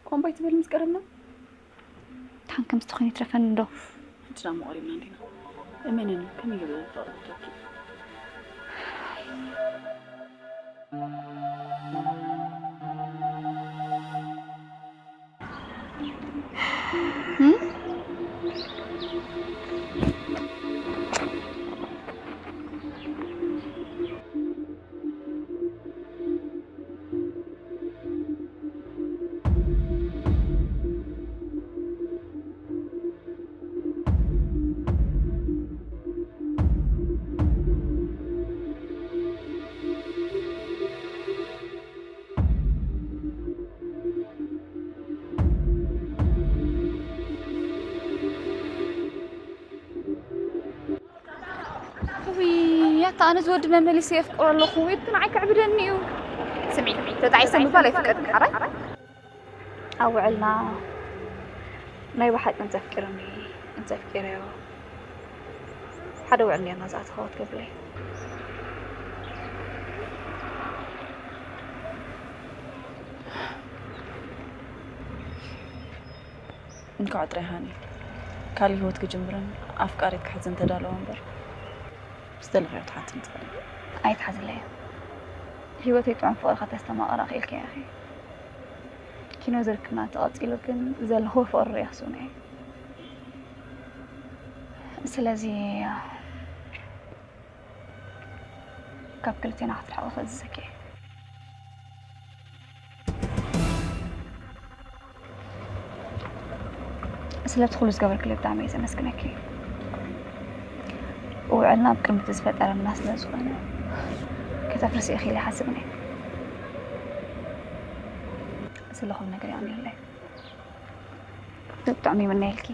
ኮምባይ ትበል ምስ ቀረብና። ድሓን ከምዚ ተኾይኑ ይትረፈኒ እንዶ። ሕጂ ዳሞ ቀሪብና እንዲና። እመንኒ ከመይ ገለ ፍቕሪ ክትረኪ። ውይ ኣታ ኣነ ዝወዲ መመሊሰ የፍቅሮ ኣለኹ ኢልኪ ንዓይ ከዕብደኒ እዩ። ስምዒ ተጣዒሰ ምባል ኣይፍቀድን ሓራይ። ኣብ ውዕልና ናይ ብሓቂ እንተፍቂሩኒ እንተፍቂረዮ ሓደ ውዕል ኔርና ዝኣተኸወት ክብለይ። እንኳዕ ጥራይ ሃኒ ካልእ ህይወት ክጅምርን ኣፍቃሪት ክሕዝን ተዳለወ እምበር፣ ዝተለኽዮ ትሓትን ትኽእል። ኣይትሓዝለዮ። ህይወተይ ጥዑም ፍቕሪ ከተስተማቕራ ክኢልክያ ኢኺ። ኪኖ ዝርክብና እንተቐጺሉ ግን ዘለኹ ፍቕሪ ርእየ ክስእኖ እየ። ስለዚ ካብ ክልቴና ክትርሕቒ ክእዝዘኪ እየ። ስለቲ ኩሉ ዝገበርክለይ ብጣዕሚ እየ ዘመስግነኪ። ውዕልና ኣብ ቅድሚ እቲ ዝፈጠረና ስለ ዝኾነ ከተፍርሲ ኢኺ ኢለ ኣይሓስብን እየ። ስለ ኩሉ ነገር የቐንየለይ። ብጣዕሚ ይምነየልኪ።